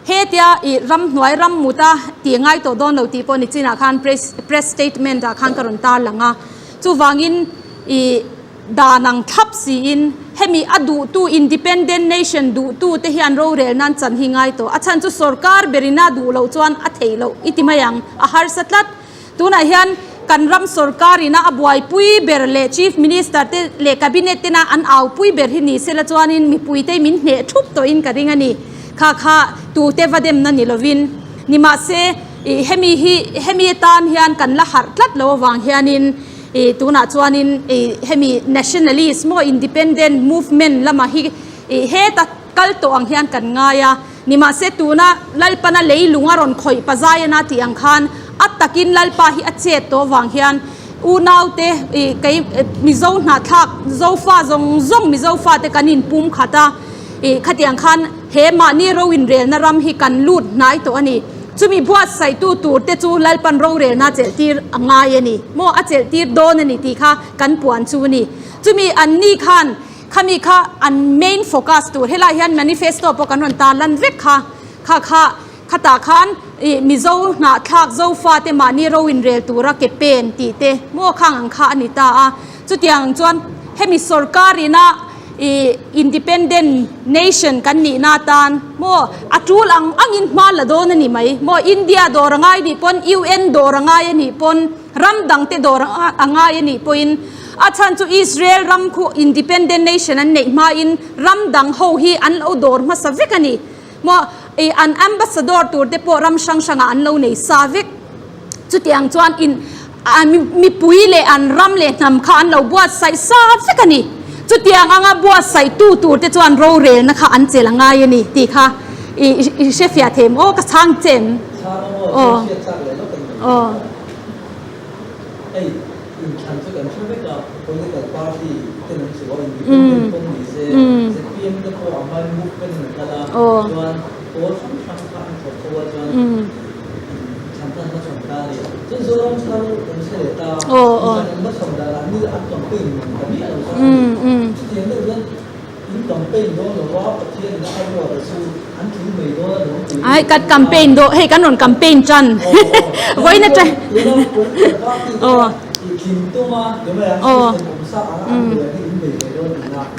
hetia ih ramhnuai ram mut a tih ngai tawh dawn lo tih pawh nichinah khan press press statement ah khan ka rawn tarlang a, chuvangin ih. Dan ang thlap siin hemi a duhtu independent nation duhtu te hian rorel nan chan hi ngai tawh. A chhan chu sorkar berin a duh loh chuan a theih loh i ti mai ang, a harsa tlat. Tunah hian kan ram sorkar ina a buaipui ber leh chief minister te leh cabinet tena an aupui ber hi ni sela chuanin mipuite min hneh thup tawhin ka ring a ni. Kha kha tute va demna ni lovin. Nimahse hemi hi hemi atan hian kan la harh tlat lo avang hianin Ih tunah chuanin ih hemi nationalist maw independent movement lamah hi ih heta kal tawh ang hian kan ngai a, nimahse tuna Lalpana leilung a rawn khawih Pazaiana tih ang khan a takin Lalpa hi a chet tawh avang hian unaute ih kei Mizo hnahthlak Zofa zawng zawng Mizo fate kan inpum khat a, ih khatiang khan he mahni ro inrelna ram hi kan lut hnai tawh a ni. Chumi buatsaihtu tur te chu Lalpan rorelna chelh tir a ngai a ni maw, a chelh tir dawn a ni tih kha kan puan chu a ni. Chumi an ni khan khami kha an main focus tur helai hian manifesto pawh kan rawn tar lan vek kha, kha kha khatah khan ih Mizo hnahthlak Zofa te mahni ro inrel tura ke pen tih te maw khang ang kha a ni ta a. Chutiang chuan hemi sorkar ina ih independent nation kan nihna atan maw a tul ang angin hma la dawn a ni mai maw India dawr a ngai nih pawn UN dawr a ngai a nih pawn ram dang te dawr a ngai a nih pawhin a chhan chu Israel ram khu independent nation an neih hmain ram dang ho hi an lo dawr hmasa vek a ni maw ih an ambassador tur te pawh ram hrang hrangah an lo nei sa vek. Chutiang chuan in mipui leh an ram leh hnam kha an lo buatsaih sa vek a ni. Chutiang anga buatsaihtu tur te chuan rorelna kha an chelh a ngai a ni tih kha i hrefiah thei em? Aw ka chhang che em? Chhang a maw? Ka hriat chak leh lawk a ni. Aw. Hei inthlan chu kan hre vek a, political party ten an chu a, independent pawh ni se, zpm te pawh a hmain movement an kal a, chuan pawl hrang hrang kha an thawk ho a chuan Ai kan campaign daw hei kan rawn campaign tan vawiin atang aw aw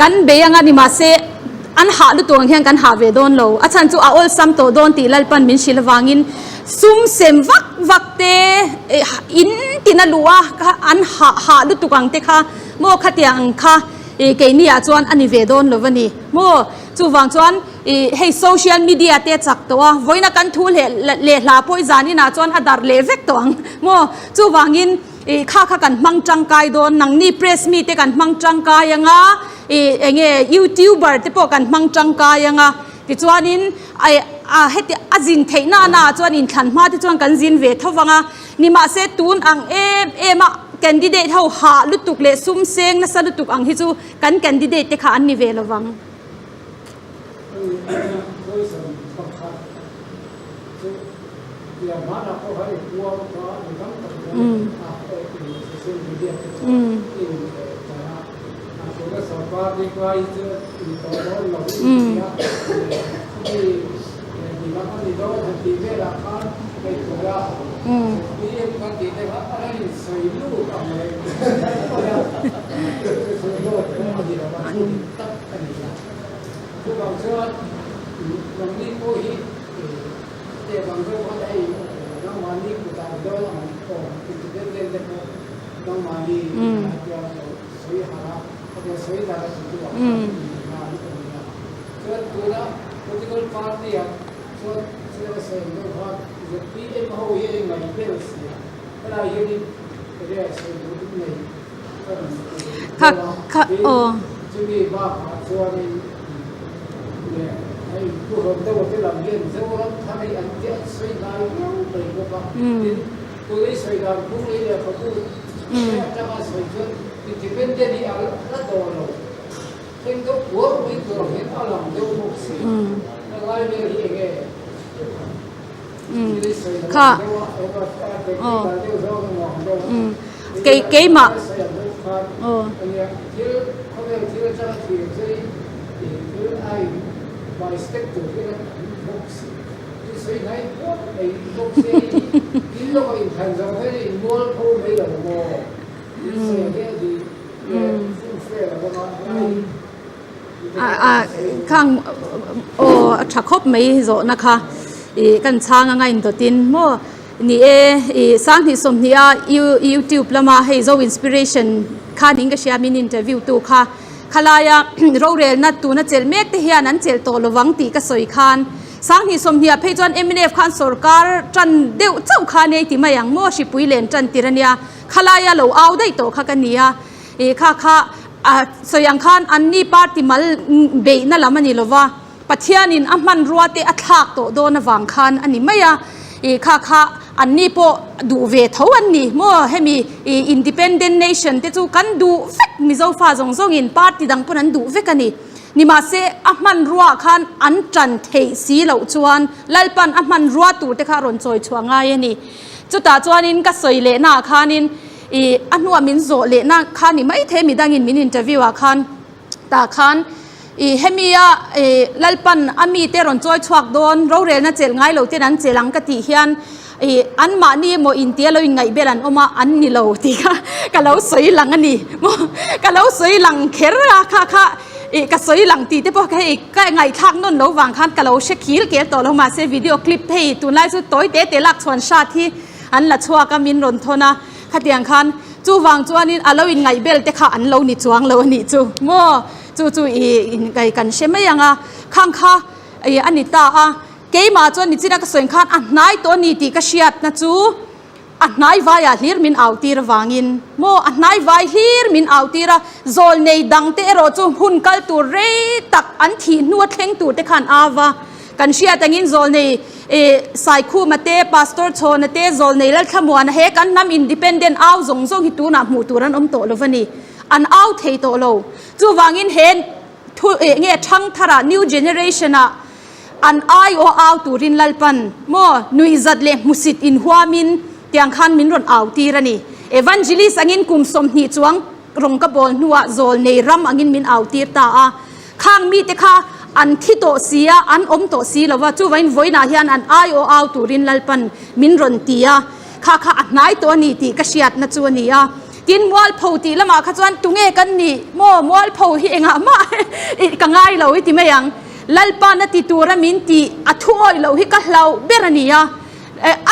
kan bei anga ni mahse An hah lutuk ang hian kan hah ve dawn lo. A chhan chu a awlsam tawh dawn tih Lalpan min hrilh avangin sum sem vak vak te in tin a luh a, an hah hah lutuk ang te kha maw khatiang ang kha keini ah chuan a ni ve dawn lo a ni maw. Chuvang chuan hei social media te a chak tawh a, vawiina kan thu leh leh hla pawh i zan inah chuan a darh leh vek tawh ang maw. Chuvangin Ih kha kha kan hmang tangkai dawn, nangni press mi te kan hmang tangkai anga, ih enge youtuber te pawh kan hmang tangkai anga, tichuanin ai a heti a zin theih na na ah chuan inthlan hma te chuan kan zin ve tho vang a, nimahse tun ang em em a candidate ho hah lutuk leh sum seng nasa lutuk ang hi chu kan candidate te kha an ni ve lo vang. Kha kha aw. Kha aw kei keimah aw. Khang aw a tha khawp mai zawhna kha ih kan chhang anga indawtin maw ni e ih sanghnih sawmhnih a youtube lama hei zo inspiration khan in ka hria min interview tu kha khalaia rorelna tuna chelh mek te hian an chelh tawh lovang tih ka sawi khan sanghnih sawmhnih ah phei chuan mnf khan sorkar tan deuh chauh kha nia i ti mai ang maw hripui len tan tir ania khalaia lo au daih tawh kha ka nia Ih kha kha a sawi ang khan anni party mal beihna lam a ni lo va, Pathianin a hmanrua te a thlak tawh dawn avang khan a ni mai a, ih kha kha anni pawh duh ve tho an ni maw hemi ih independent nation te chu kan duh vek Mizo fa zawng zawngin party dang pawn an duh vek a ni. Nimahse, a hmanruaah khan an ṭan theih si loh chuan Lalpan a hmanrua tur te kha a rawn chawi chhuah ngai a ni. Chutah chuanin ka sawi lehnaah khanin ih a hnuah min zawh lehna kha ni maithei midangin min interview ah khan tah khan ih hemia ih Lalpan a mite rawn chawi chhuak dawn rorelna chelh ngai lo ten an chelh ang ka tih hian ih anmahni emaw intia lo inngaih bel an awm a an ni lo tih kha ka lo sawi lang a ni maw ka lo sawi lang kher a kha kha ih ka sawi lang tih te pawh kha hei ka ngaihthlak nawn lo vang khan ka lo hre khil kel tawh lo mahse video clip hei tunlai chu tawi te te lak chhuan hrat hi an la chhuak a min rawn thawn a khatiang khan chuvang chuanin a lo inngaih bel te kha an lo ni chuang lo a nih chu maw chu chu ih in kan hre mai ang a khang kha ih a ni ta a. Keimah chuan nichina ka sawi khan a hnai tawh a ni tih ka hriatna chu a hnai vaiah hlir min au tir avangin maw a hnai vai hlir min au tir a, zawl nei dangte erawh chu hun kal tur rei tak an thih hnua thleng tur te khan a va. Kan hriat angin zawl nei Saikhuma te, Pastor Chhawna te, zawl nei Lalthlamuana he kan hnam independent au zawng zawng hi tunah hmuh tur an awm tawh lo va ni. An au thei tawh lo. Chuvangin he thu nge thangtharah new generation ah An aiawh au turin Lalpan maw nuihzat leh hmusit inhuamin tiang khan min rawn au tir a ni. Evangelist angin kum 20 chuang rawng ka bawl hnuah zawl nei ram angin min au tir ta a. Khang mite kha an thi tawh si a, an awm tawh si lo va, chuvangin vawiinah hian an aiawh au turin Lalpan min rawn ti a. Kha kha a hnai tawh a ni tih ka hriatna chu a ni a. Tin, mualpho tih lamah kha chuan tunge kan nih maw mualpho hi engah mah ka ngai lo i ti mai ang. Lalpa'n a ti tura min tih a thu awih loh hi ka hlauh ber a ni a,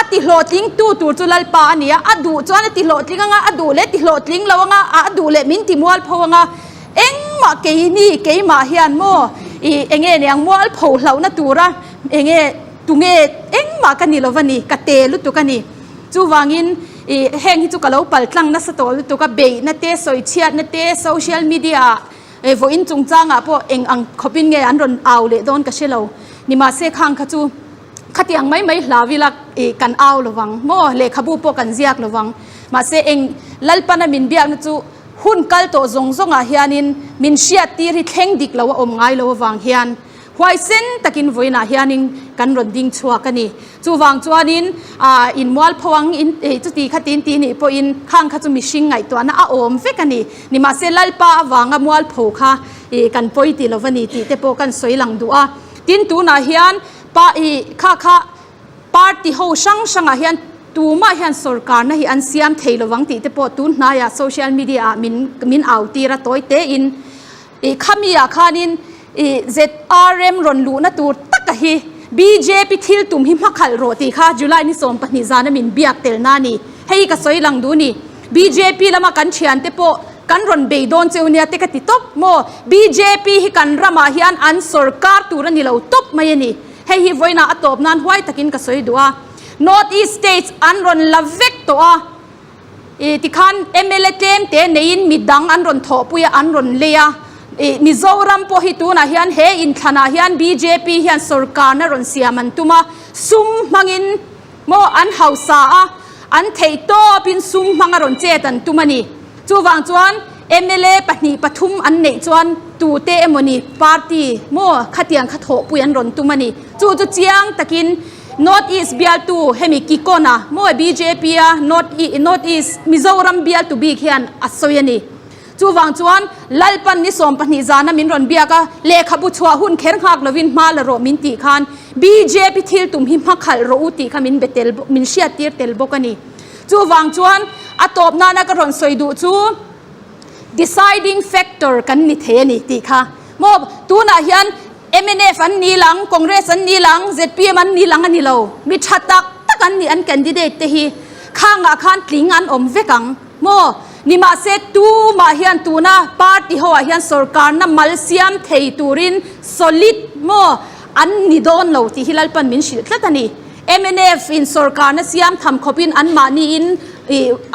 a ti hlawhtling tu tur chu Lalpa a ni a, a duh chuan a ti hlawhtling anga, a duh leh ti hlawhtling lo anga, a duh leh min ti mualpho anga, engmah keini keimah hian maw i enge ni ang mualpho hlauhna tura enge tunge engmah ka ni lo va ni, ka te lutuk a ni. Chuvangin i heng hi chu ka lo paltlang nasa tawh lutuk a, beihna te, sawichhiatna te, social media ah Hei vawiin chungchangah pawh eng ang khawpin nge an rawn au leh dawn ka hre lo. Nimahse khang kha chu khatiang mai mai hlau ila ih kan au lo vang maw? Lehkhabu pawh kan ziak lo vang. Mahse eng Lalpana min biakna chu hun kal tawh zawng zawngah hianin min hriattir hi thleng dik lo a awm ngai lo avang hian Huaisen takin vawiinah hianin kan rawn ding chhuak a ni. Chuvang chuanin ah in mualpho ang in chuti kha tin ti nih pawhin khang kha chu mihring ngaihtuahna a awm vek a ni. Nimahse Lalpa avanga mualpho kha ih kan pawi ti lo va ni tih te pawh kan sawi lang duh a. Tin tunah hian pa ih kha kha party ho hrang hrangah hian tumah hian sorkarna hi an siam thei lovang tih te pawh tun hnaiah social media ah min min au tir a tawi tein. Ih khami ah khanin ih ZRM rawn luhna tur taka hi bjp thil tum hi hmakhalh rawh tih kha July ni 12 zana min biak telna a ni. Hei ka sawi lang duh ni. Bjp lama kan thiante pawh kan rawn bei dawn cheu nia te ka ti tawp maw. Bjp hi kan ramah hian an sorkar tur a ni lo tawp mai a ni. Hei hi vawiinah a tawp nan huai takin ka sawi duh a. North East States an rawn la vek tawh a. Ih tikhan mla tlem te neiin midang an rawn thawhpui a, an rawn lei a. Ih Mizoram pawh hi tunah hian he inthlanah hian bjp hian sorkarna rawn siam an tum a, sum hmangin maw an hausa a, an theih tawpin sum hmanga rawn chet an tum a ni. Chuvang chuan mla pahnih pathum an neih chuan tute emawni party maw khatiang kha thawhpui an rawn tum a ni. Chu chu chiang takin North East bialtu hemi Kikona maw bjp a North North East Mizoram bialtu bik hian a sawi a ni. Chuvang chuan Lalpan ni 12 zana min rawn biak a, lehkhabu chhuah hun kher nghak lovin hma la rawh min tih khan bjp thil tum hi hma khalh rawh u tih kha min be tel min hriat tir tel bawk a ni. Chuvang chuan a tawp nana ka rawn sawi duh chu deciding factor kan ni thei a ni tih kha maw tunah hian Mnf an ni lang, Congress an ni lang, zpm an ni lang a ni lo. Mi tha tak tak an ni an candidate te hi. Khangah khan tling an awm vek ang maw? Nimahse tumah hian tuna party ho ah hian sorkarna mal siam thei turin solid maw an ni dawn lo tih hi Lalpan min hrilh tlat a ni. Mnf in sorkarna siam tham khawpin anmahni in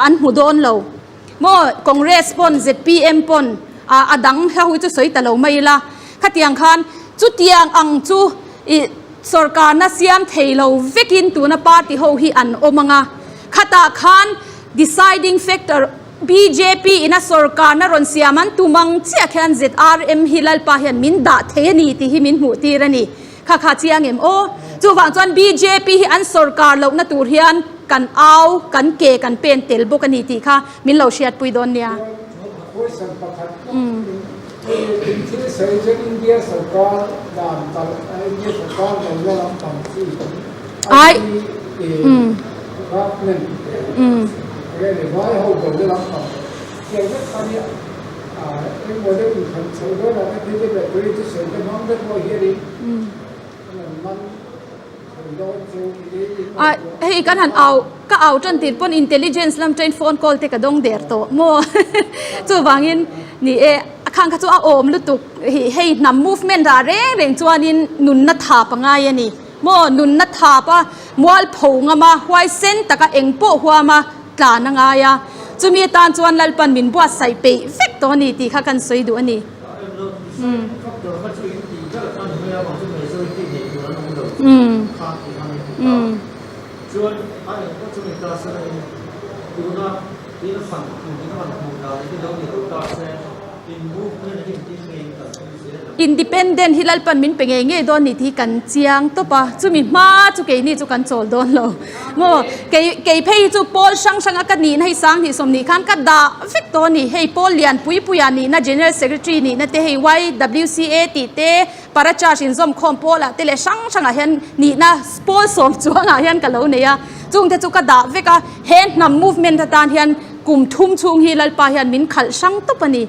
an hmu dawn lo. Maw Congress pawn zpm pawn a dang hla hui chu sawi ta lo mai ila khatiang khan chutiang ang chu ih sorkarna siam thei lo vekin tuna party ho hi an awm anga khatah khan deciding factor. Bjp in a sorkarna rawn siam an tum ang chiah khian ZRM hi Lalpa hian min dah thei a ni tih hi min hmuh tir a ni. Kha kha chiang em aw. Chuvang chuan bjp hi an sorkar lohna tur hian kan au, kan ke kan pen tel bawk a ni tih kha min lo hriatpui dawn nia. Question pakhat in thil sawi chuan India sorkar dan kalh India sorkar lo la lampang chi Ai. A hei kan han au ka au tan tir pawn intelligence lam train phone call te ka dawng der tawh maw chuvangin ni e a khang kha chu a awm lutuk hei hnam movement ah reng reng chuanin nunna thap a ngai a ni. Maw nunna thap a, mualpho ngam a, huaisen taka eng pawh huam a tlan a ngai a. Chumi atan chuan Lalpan min buatsaih peih vek tawh a ni tih kha kan sawi duh a ni. Independent hi Lalpan min pe ngei ngei dawn ni tih hi kan chiang tawp a, chumi hma chu keini chu kan chawl dawn lo maw? Kei kei phei hi chu pawl hrang hranga ka nihna hi Sanghnih sawmnih khan ka dah vek tawh a ni, hei pawl lian pui puia nihna General Secretary nihna te hei YWCA tih te Parachurch inzawmkhawm pawlah te leh hrang hrangah hian nihna pawl sawm chuangah hian ka lo nei a, chungte chu ka dah vek a, he hnam movement atan hian kum thum chhung hi Lalpa hian min khalh hrang tawp a ni.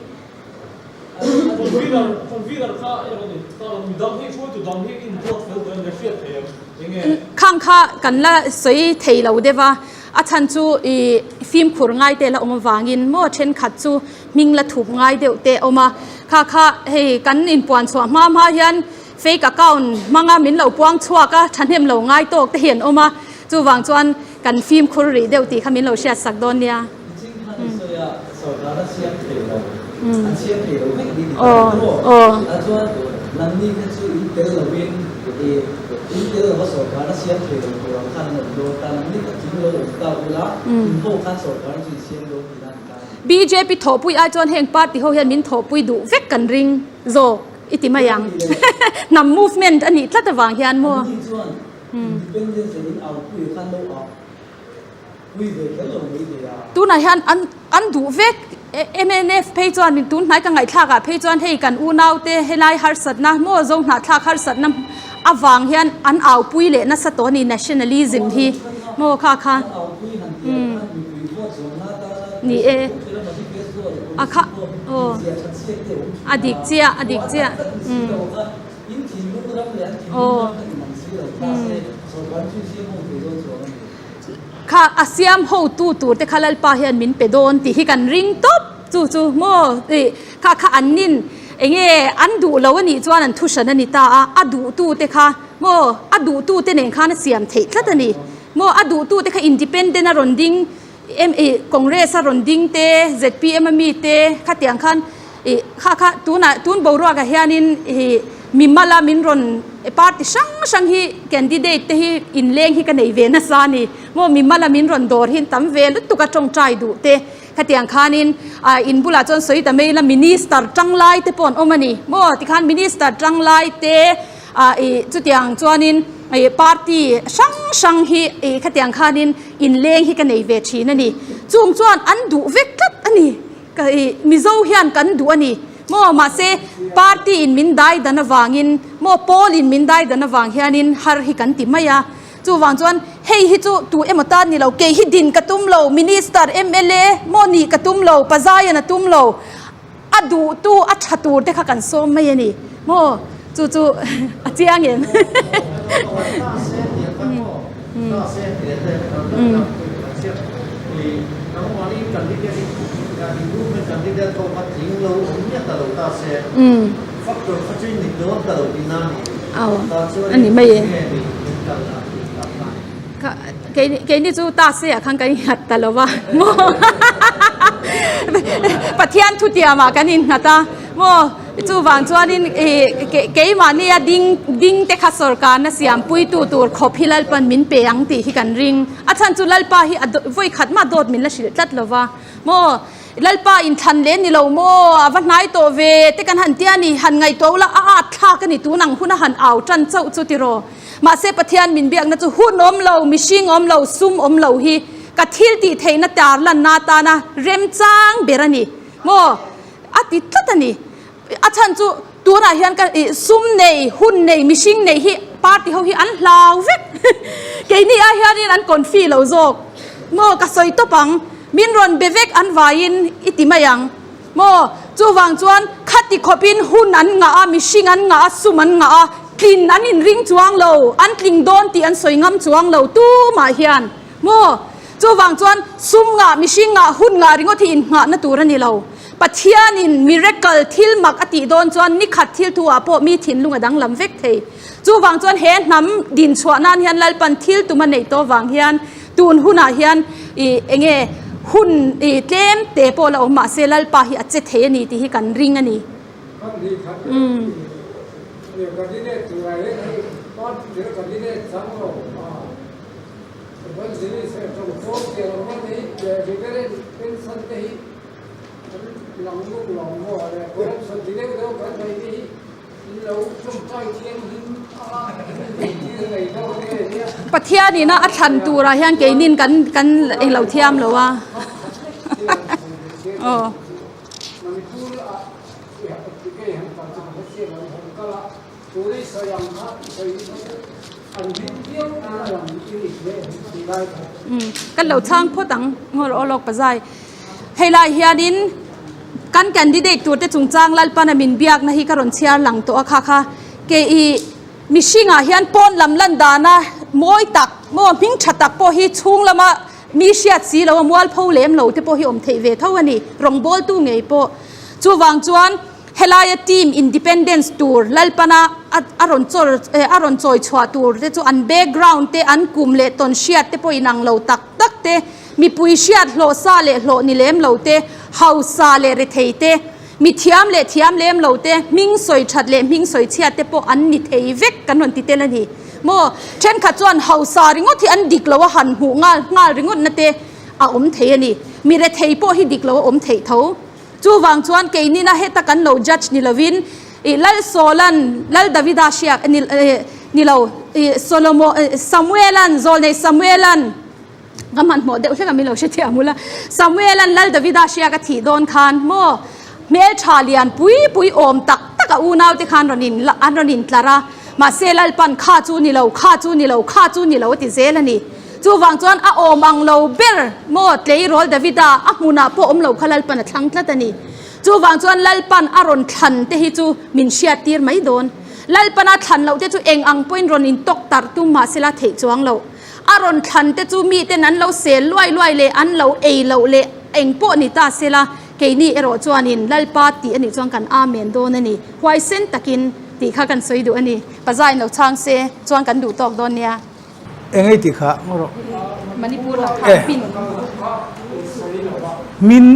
Khang kha kan la sawi thei lo deuh a, a chhan chu ih fimkhur ngai te la awm avangin maw thenkhat chu hming la thup ngai deuh te a awm a, kha kha hei kan inpuan chhuah hma hma hian fake account hmanga min lo puang chhuak a thahnem lo ngai tawk te hi an awm a, chuvang chuan kan fimkhur rih deuh tih kha min lo hriat sak dawn nia. Bjp thawhpui ai chuan heng party ho hian min thawhpui duh vek kan ring zawk i ti mai ang. Hnam movement a nih tlat avang hian maw. Tunah hian an an duh vek mnf phei chuan min tun hnai ka ngaihthlak ah phei chuan hei kan unaute helai harsatna maw zo hnahthlak harsatna avang hian an aupui leh nasa tawh a ni nationalism hi maw kha kha ni e a kha aw a dik chiah a dik chiah aw. Kha a siam hotu tur te kha Lalpa hian min pe dawn tih hi kan ring tawp chu chu maw ih kha kha an nin enge an duh lo a nih chuan an thu hran a ni ta a, a duh tu te kha maw a duh tu te nen khan a siam theih tlat a ni maw a duh tu te kha independent a rawn ding em ih congress a rawn ding te zpm a mi te khatiang khan ih kha kha tunah tun boruakah hianin ih mimal a min rawn party hrang hrang hi candidate te hi inleng hi ka nei ve nasa a ni maw mimal a min rawn dawr hi tam ve lutuk a tawngtai duh te khatiang khanin ah in bulah chuan sawi ta mai ila minister tanglai te pawh an awm a ni maw tikhan minister tanglai te ah ih chutiang chuanin ih party hrang hrang hi ih khatiang khanin inleng hi ka nei ve thin a ni chung chuan an duh vek tlat a ni ka ih Mizo hian kan duh a ni maw mahse party in min dai dan avangin maw pawl in min dai dan avang hianin har hi kan ti mai a chuvang chuan hei hi chu tu emaw tan ni lo kei hi din ka tum lo minister mla maw nih ka tum lo pazaian a tum lo A duhtu a tha tur te kha kan sawm mai a ni maw chu chu a chiang em. A ni mai e. Keini chu ta se ah khan kan innghat ta lo va maw Pathian thutiamah kan innghat a maw chuvang chuanin ih keimahnia ding ding te kha sawrkarna siampuitu tur khawp hi Lalpan min pe ang tih hi kan ring a chhan chu Lalpa hi a vawi khat mah dawt min la hrilh tlat lo va maw. Lalpa inthlan leh ni lo maw, a va hnai tawh ve te kan han tia ni, han ngaihtuah ula a at thlak a ni tun ang hun a han au tan chauh chu tiraw. Mahse Pathian min biakna chu hun awm lo, mihring awm lo, sum awm lo hi ka thil tih theihna tar lanna atana remchang ber a ni maw a ti tlat a ni. A chhan chu tunah hian ka ih sum nei, hun nei, mihring nei hi party ho hi an hlau vek. Keini ah hianin an confi lo zawk maw ka sawi tawp ang, min rawn be vek an vaiin i ti mai ang maw. Chuvang chuan khati khawpin hun an ngah a, mihring an ngah a, sum an ngah a, tlin an inring chuang lo, an tling dawn tih an sawi ngam chuang lo tumah hian maw. Chuvang chuan sum ngah, mihring ngah, hun ngah ringawt hi innghahna tur a ni lo. Pathianin miracle, thil mak a tih dawn chuan nikhat thil thu ah pawh mi thinlung a danglam vek thei. Chuvang chuan he hnam din chhuah nan hian Lalpan thil tum a neih tawh vang hian tun hunah hian ih enge hun ih tlem te pawh la awm mahse Lalpa hi a che thei a ni tih hi kan ring a ni. Umm. Pathian ina a thlan turah hian keinin kan kan englo thiam lo a aw. Kan lo chhang phawt ang ngaw rawh aw lawk pazai. Hei lai hianin kan candidate tur te chungchang Lalpana min biakna hi ka rawn chhiar lang tawh a kha kha ke i mihringah hian pawn lam lan dana mawi tak maw hming tha tak pawh hi chhung lama mi hriat si lo a mualpho lem lo te pawh hi awm theih ve tho a ni rawngbawltu ngei pawh. Chuvang chuan Helaia team independence tur Lalpana a rawn chawr a rawn chawi chhuah tur te chu an background te an kum leh tawn hriat te pawh inang lo tak tak te, mipui hriat hlawh sa leh hlawh ni lem lo te, hausa leh rethei te, mi thiam leh thiam lem lo te, hming sawi that leh hming sawi chhiat te pawh an ni thei vek kan rawn ti tel a ni maw? Thenkhat chuan hausa ringawt hi an dik lo a han hmuh nghal nghal ringawt na te a awm thei a ni. Mi rethei pawh hi dik lo a awm theih tho. Chuvang chuan keinina heta kan lo judge ni lovin ih Lal Sawlan, Lal Davida hriak ni ni lo ih Solomo Samuelan zawlnei Samuelan ka hmanhmawh deuh hlek a min lo hrethiam ula Samuelan Lal Davida hriak a thih dawn khan maw hmeltha lian pui pui awm tak tak a unau te khan rawn in an rawn in tlar a mahse Lalpan kha chu ni lo kha chu ni lo kha chu ni lo a ti zel a ni. Chuvang chuan a awm ang lo ber maw tleirawl Davida a hmunah pawh awm lo kha Lalpan a thlang tlat a ni. Chuvang chuan Lalpan a rawn thlan te hi chu min hriattir mai dawn. Lalpan a thlan loh te chu eng ang pawhin rawn intawk tarh tum mah sela theih chuang loh. A rawn thlan te chu miten an lo sel luai luai leh an lo ei loh leh eng pawh ni ta sela keini erawh chuanin Lalpa tih a nih chuan kan amen dawn a ni. Huaisen takin tih kha kan sawi duh a ni. Pazain lo chhang se chuan kan duh tawk dawn nia. Eng ei tih kha ngaw rawh. Manipur ah khan pin. Min.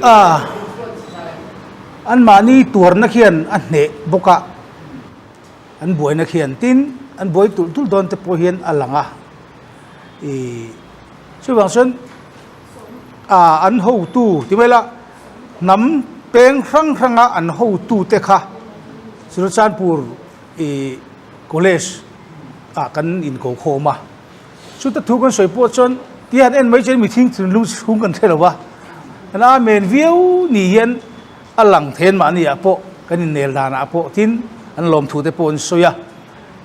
A an mahni tuarna khian a hneh bawk a, an buaina khian tin an buai tulh tulh dawn te pawh hian a lang a, ih chuvang chuan. A an hotu ti mai la, hnam peng hrang hranga an hotute kha Churachandpur i college ah kan inko khawm a. Chuta thu kan sawi pawh chuan ti han en mai chuan mithing thinlung chhung kan hre lo va, kan amen viau ni hian a lang then mahni ah pawh kan innel danah pawh tin an lawmthu te pawh an sawi a.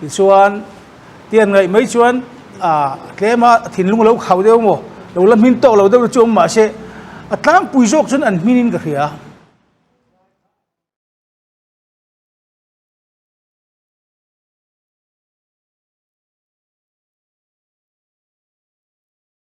Tichuan. Ti an ngaih mai chuan a tlem a thinlung a lo khau deuh maw, lo la hmin tawk lo deuh chu awm mahse a tlangpui zawk chuan an hmin in ka hria.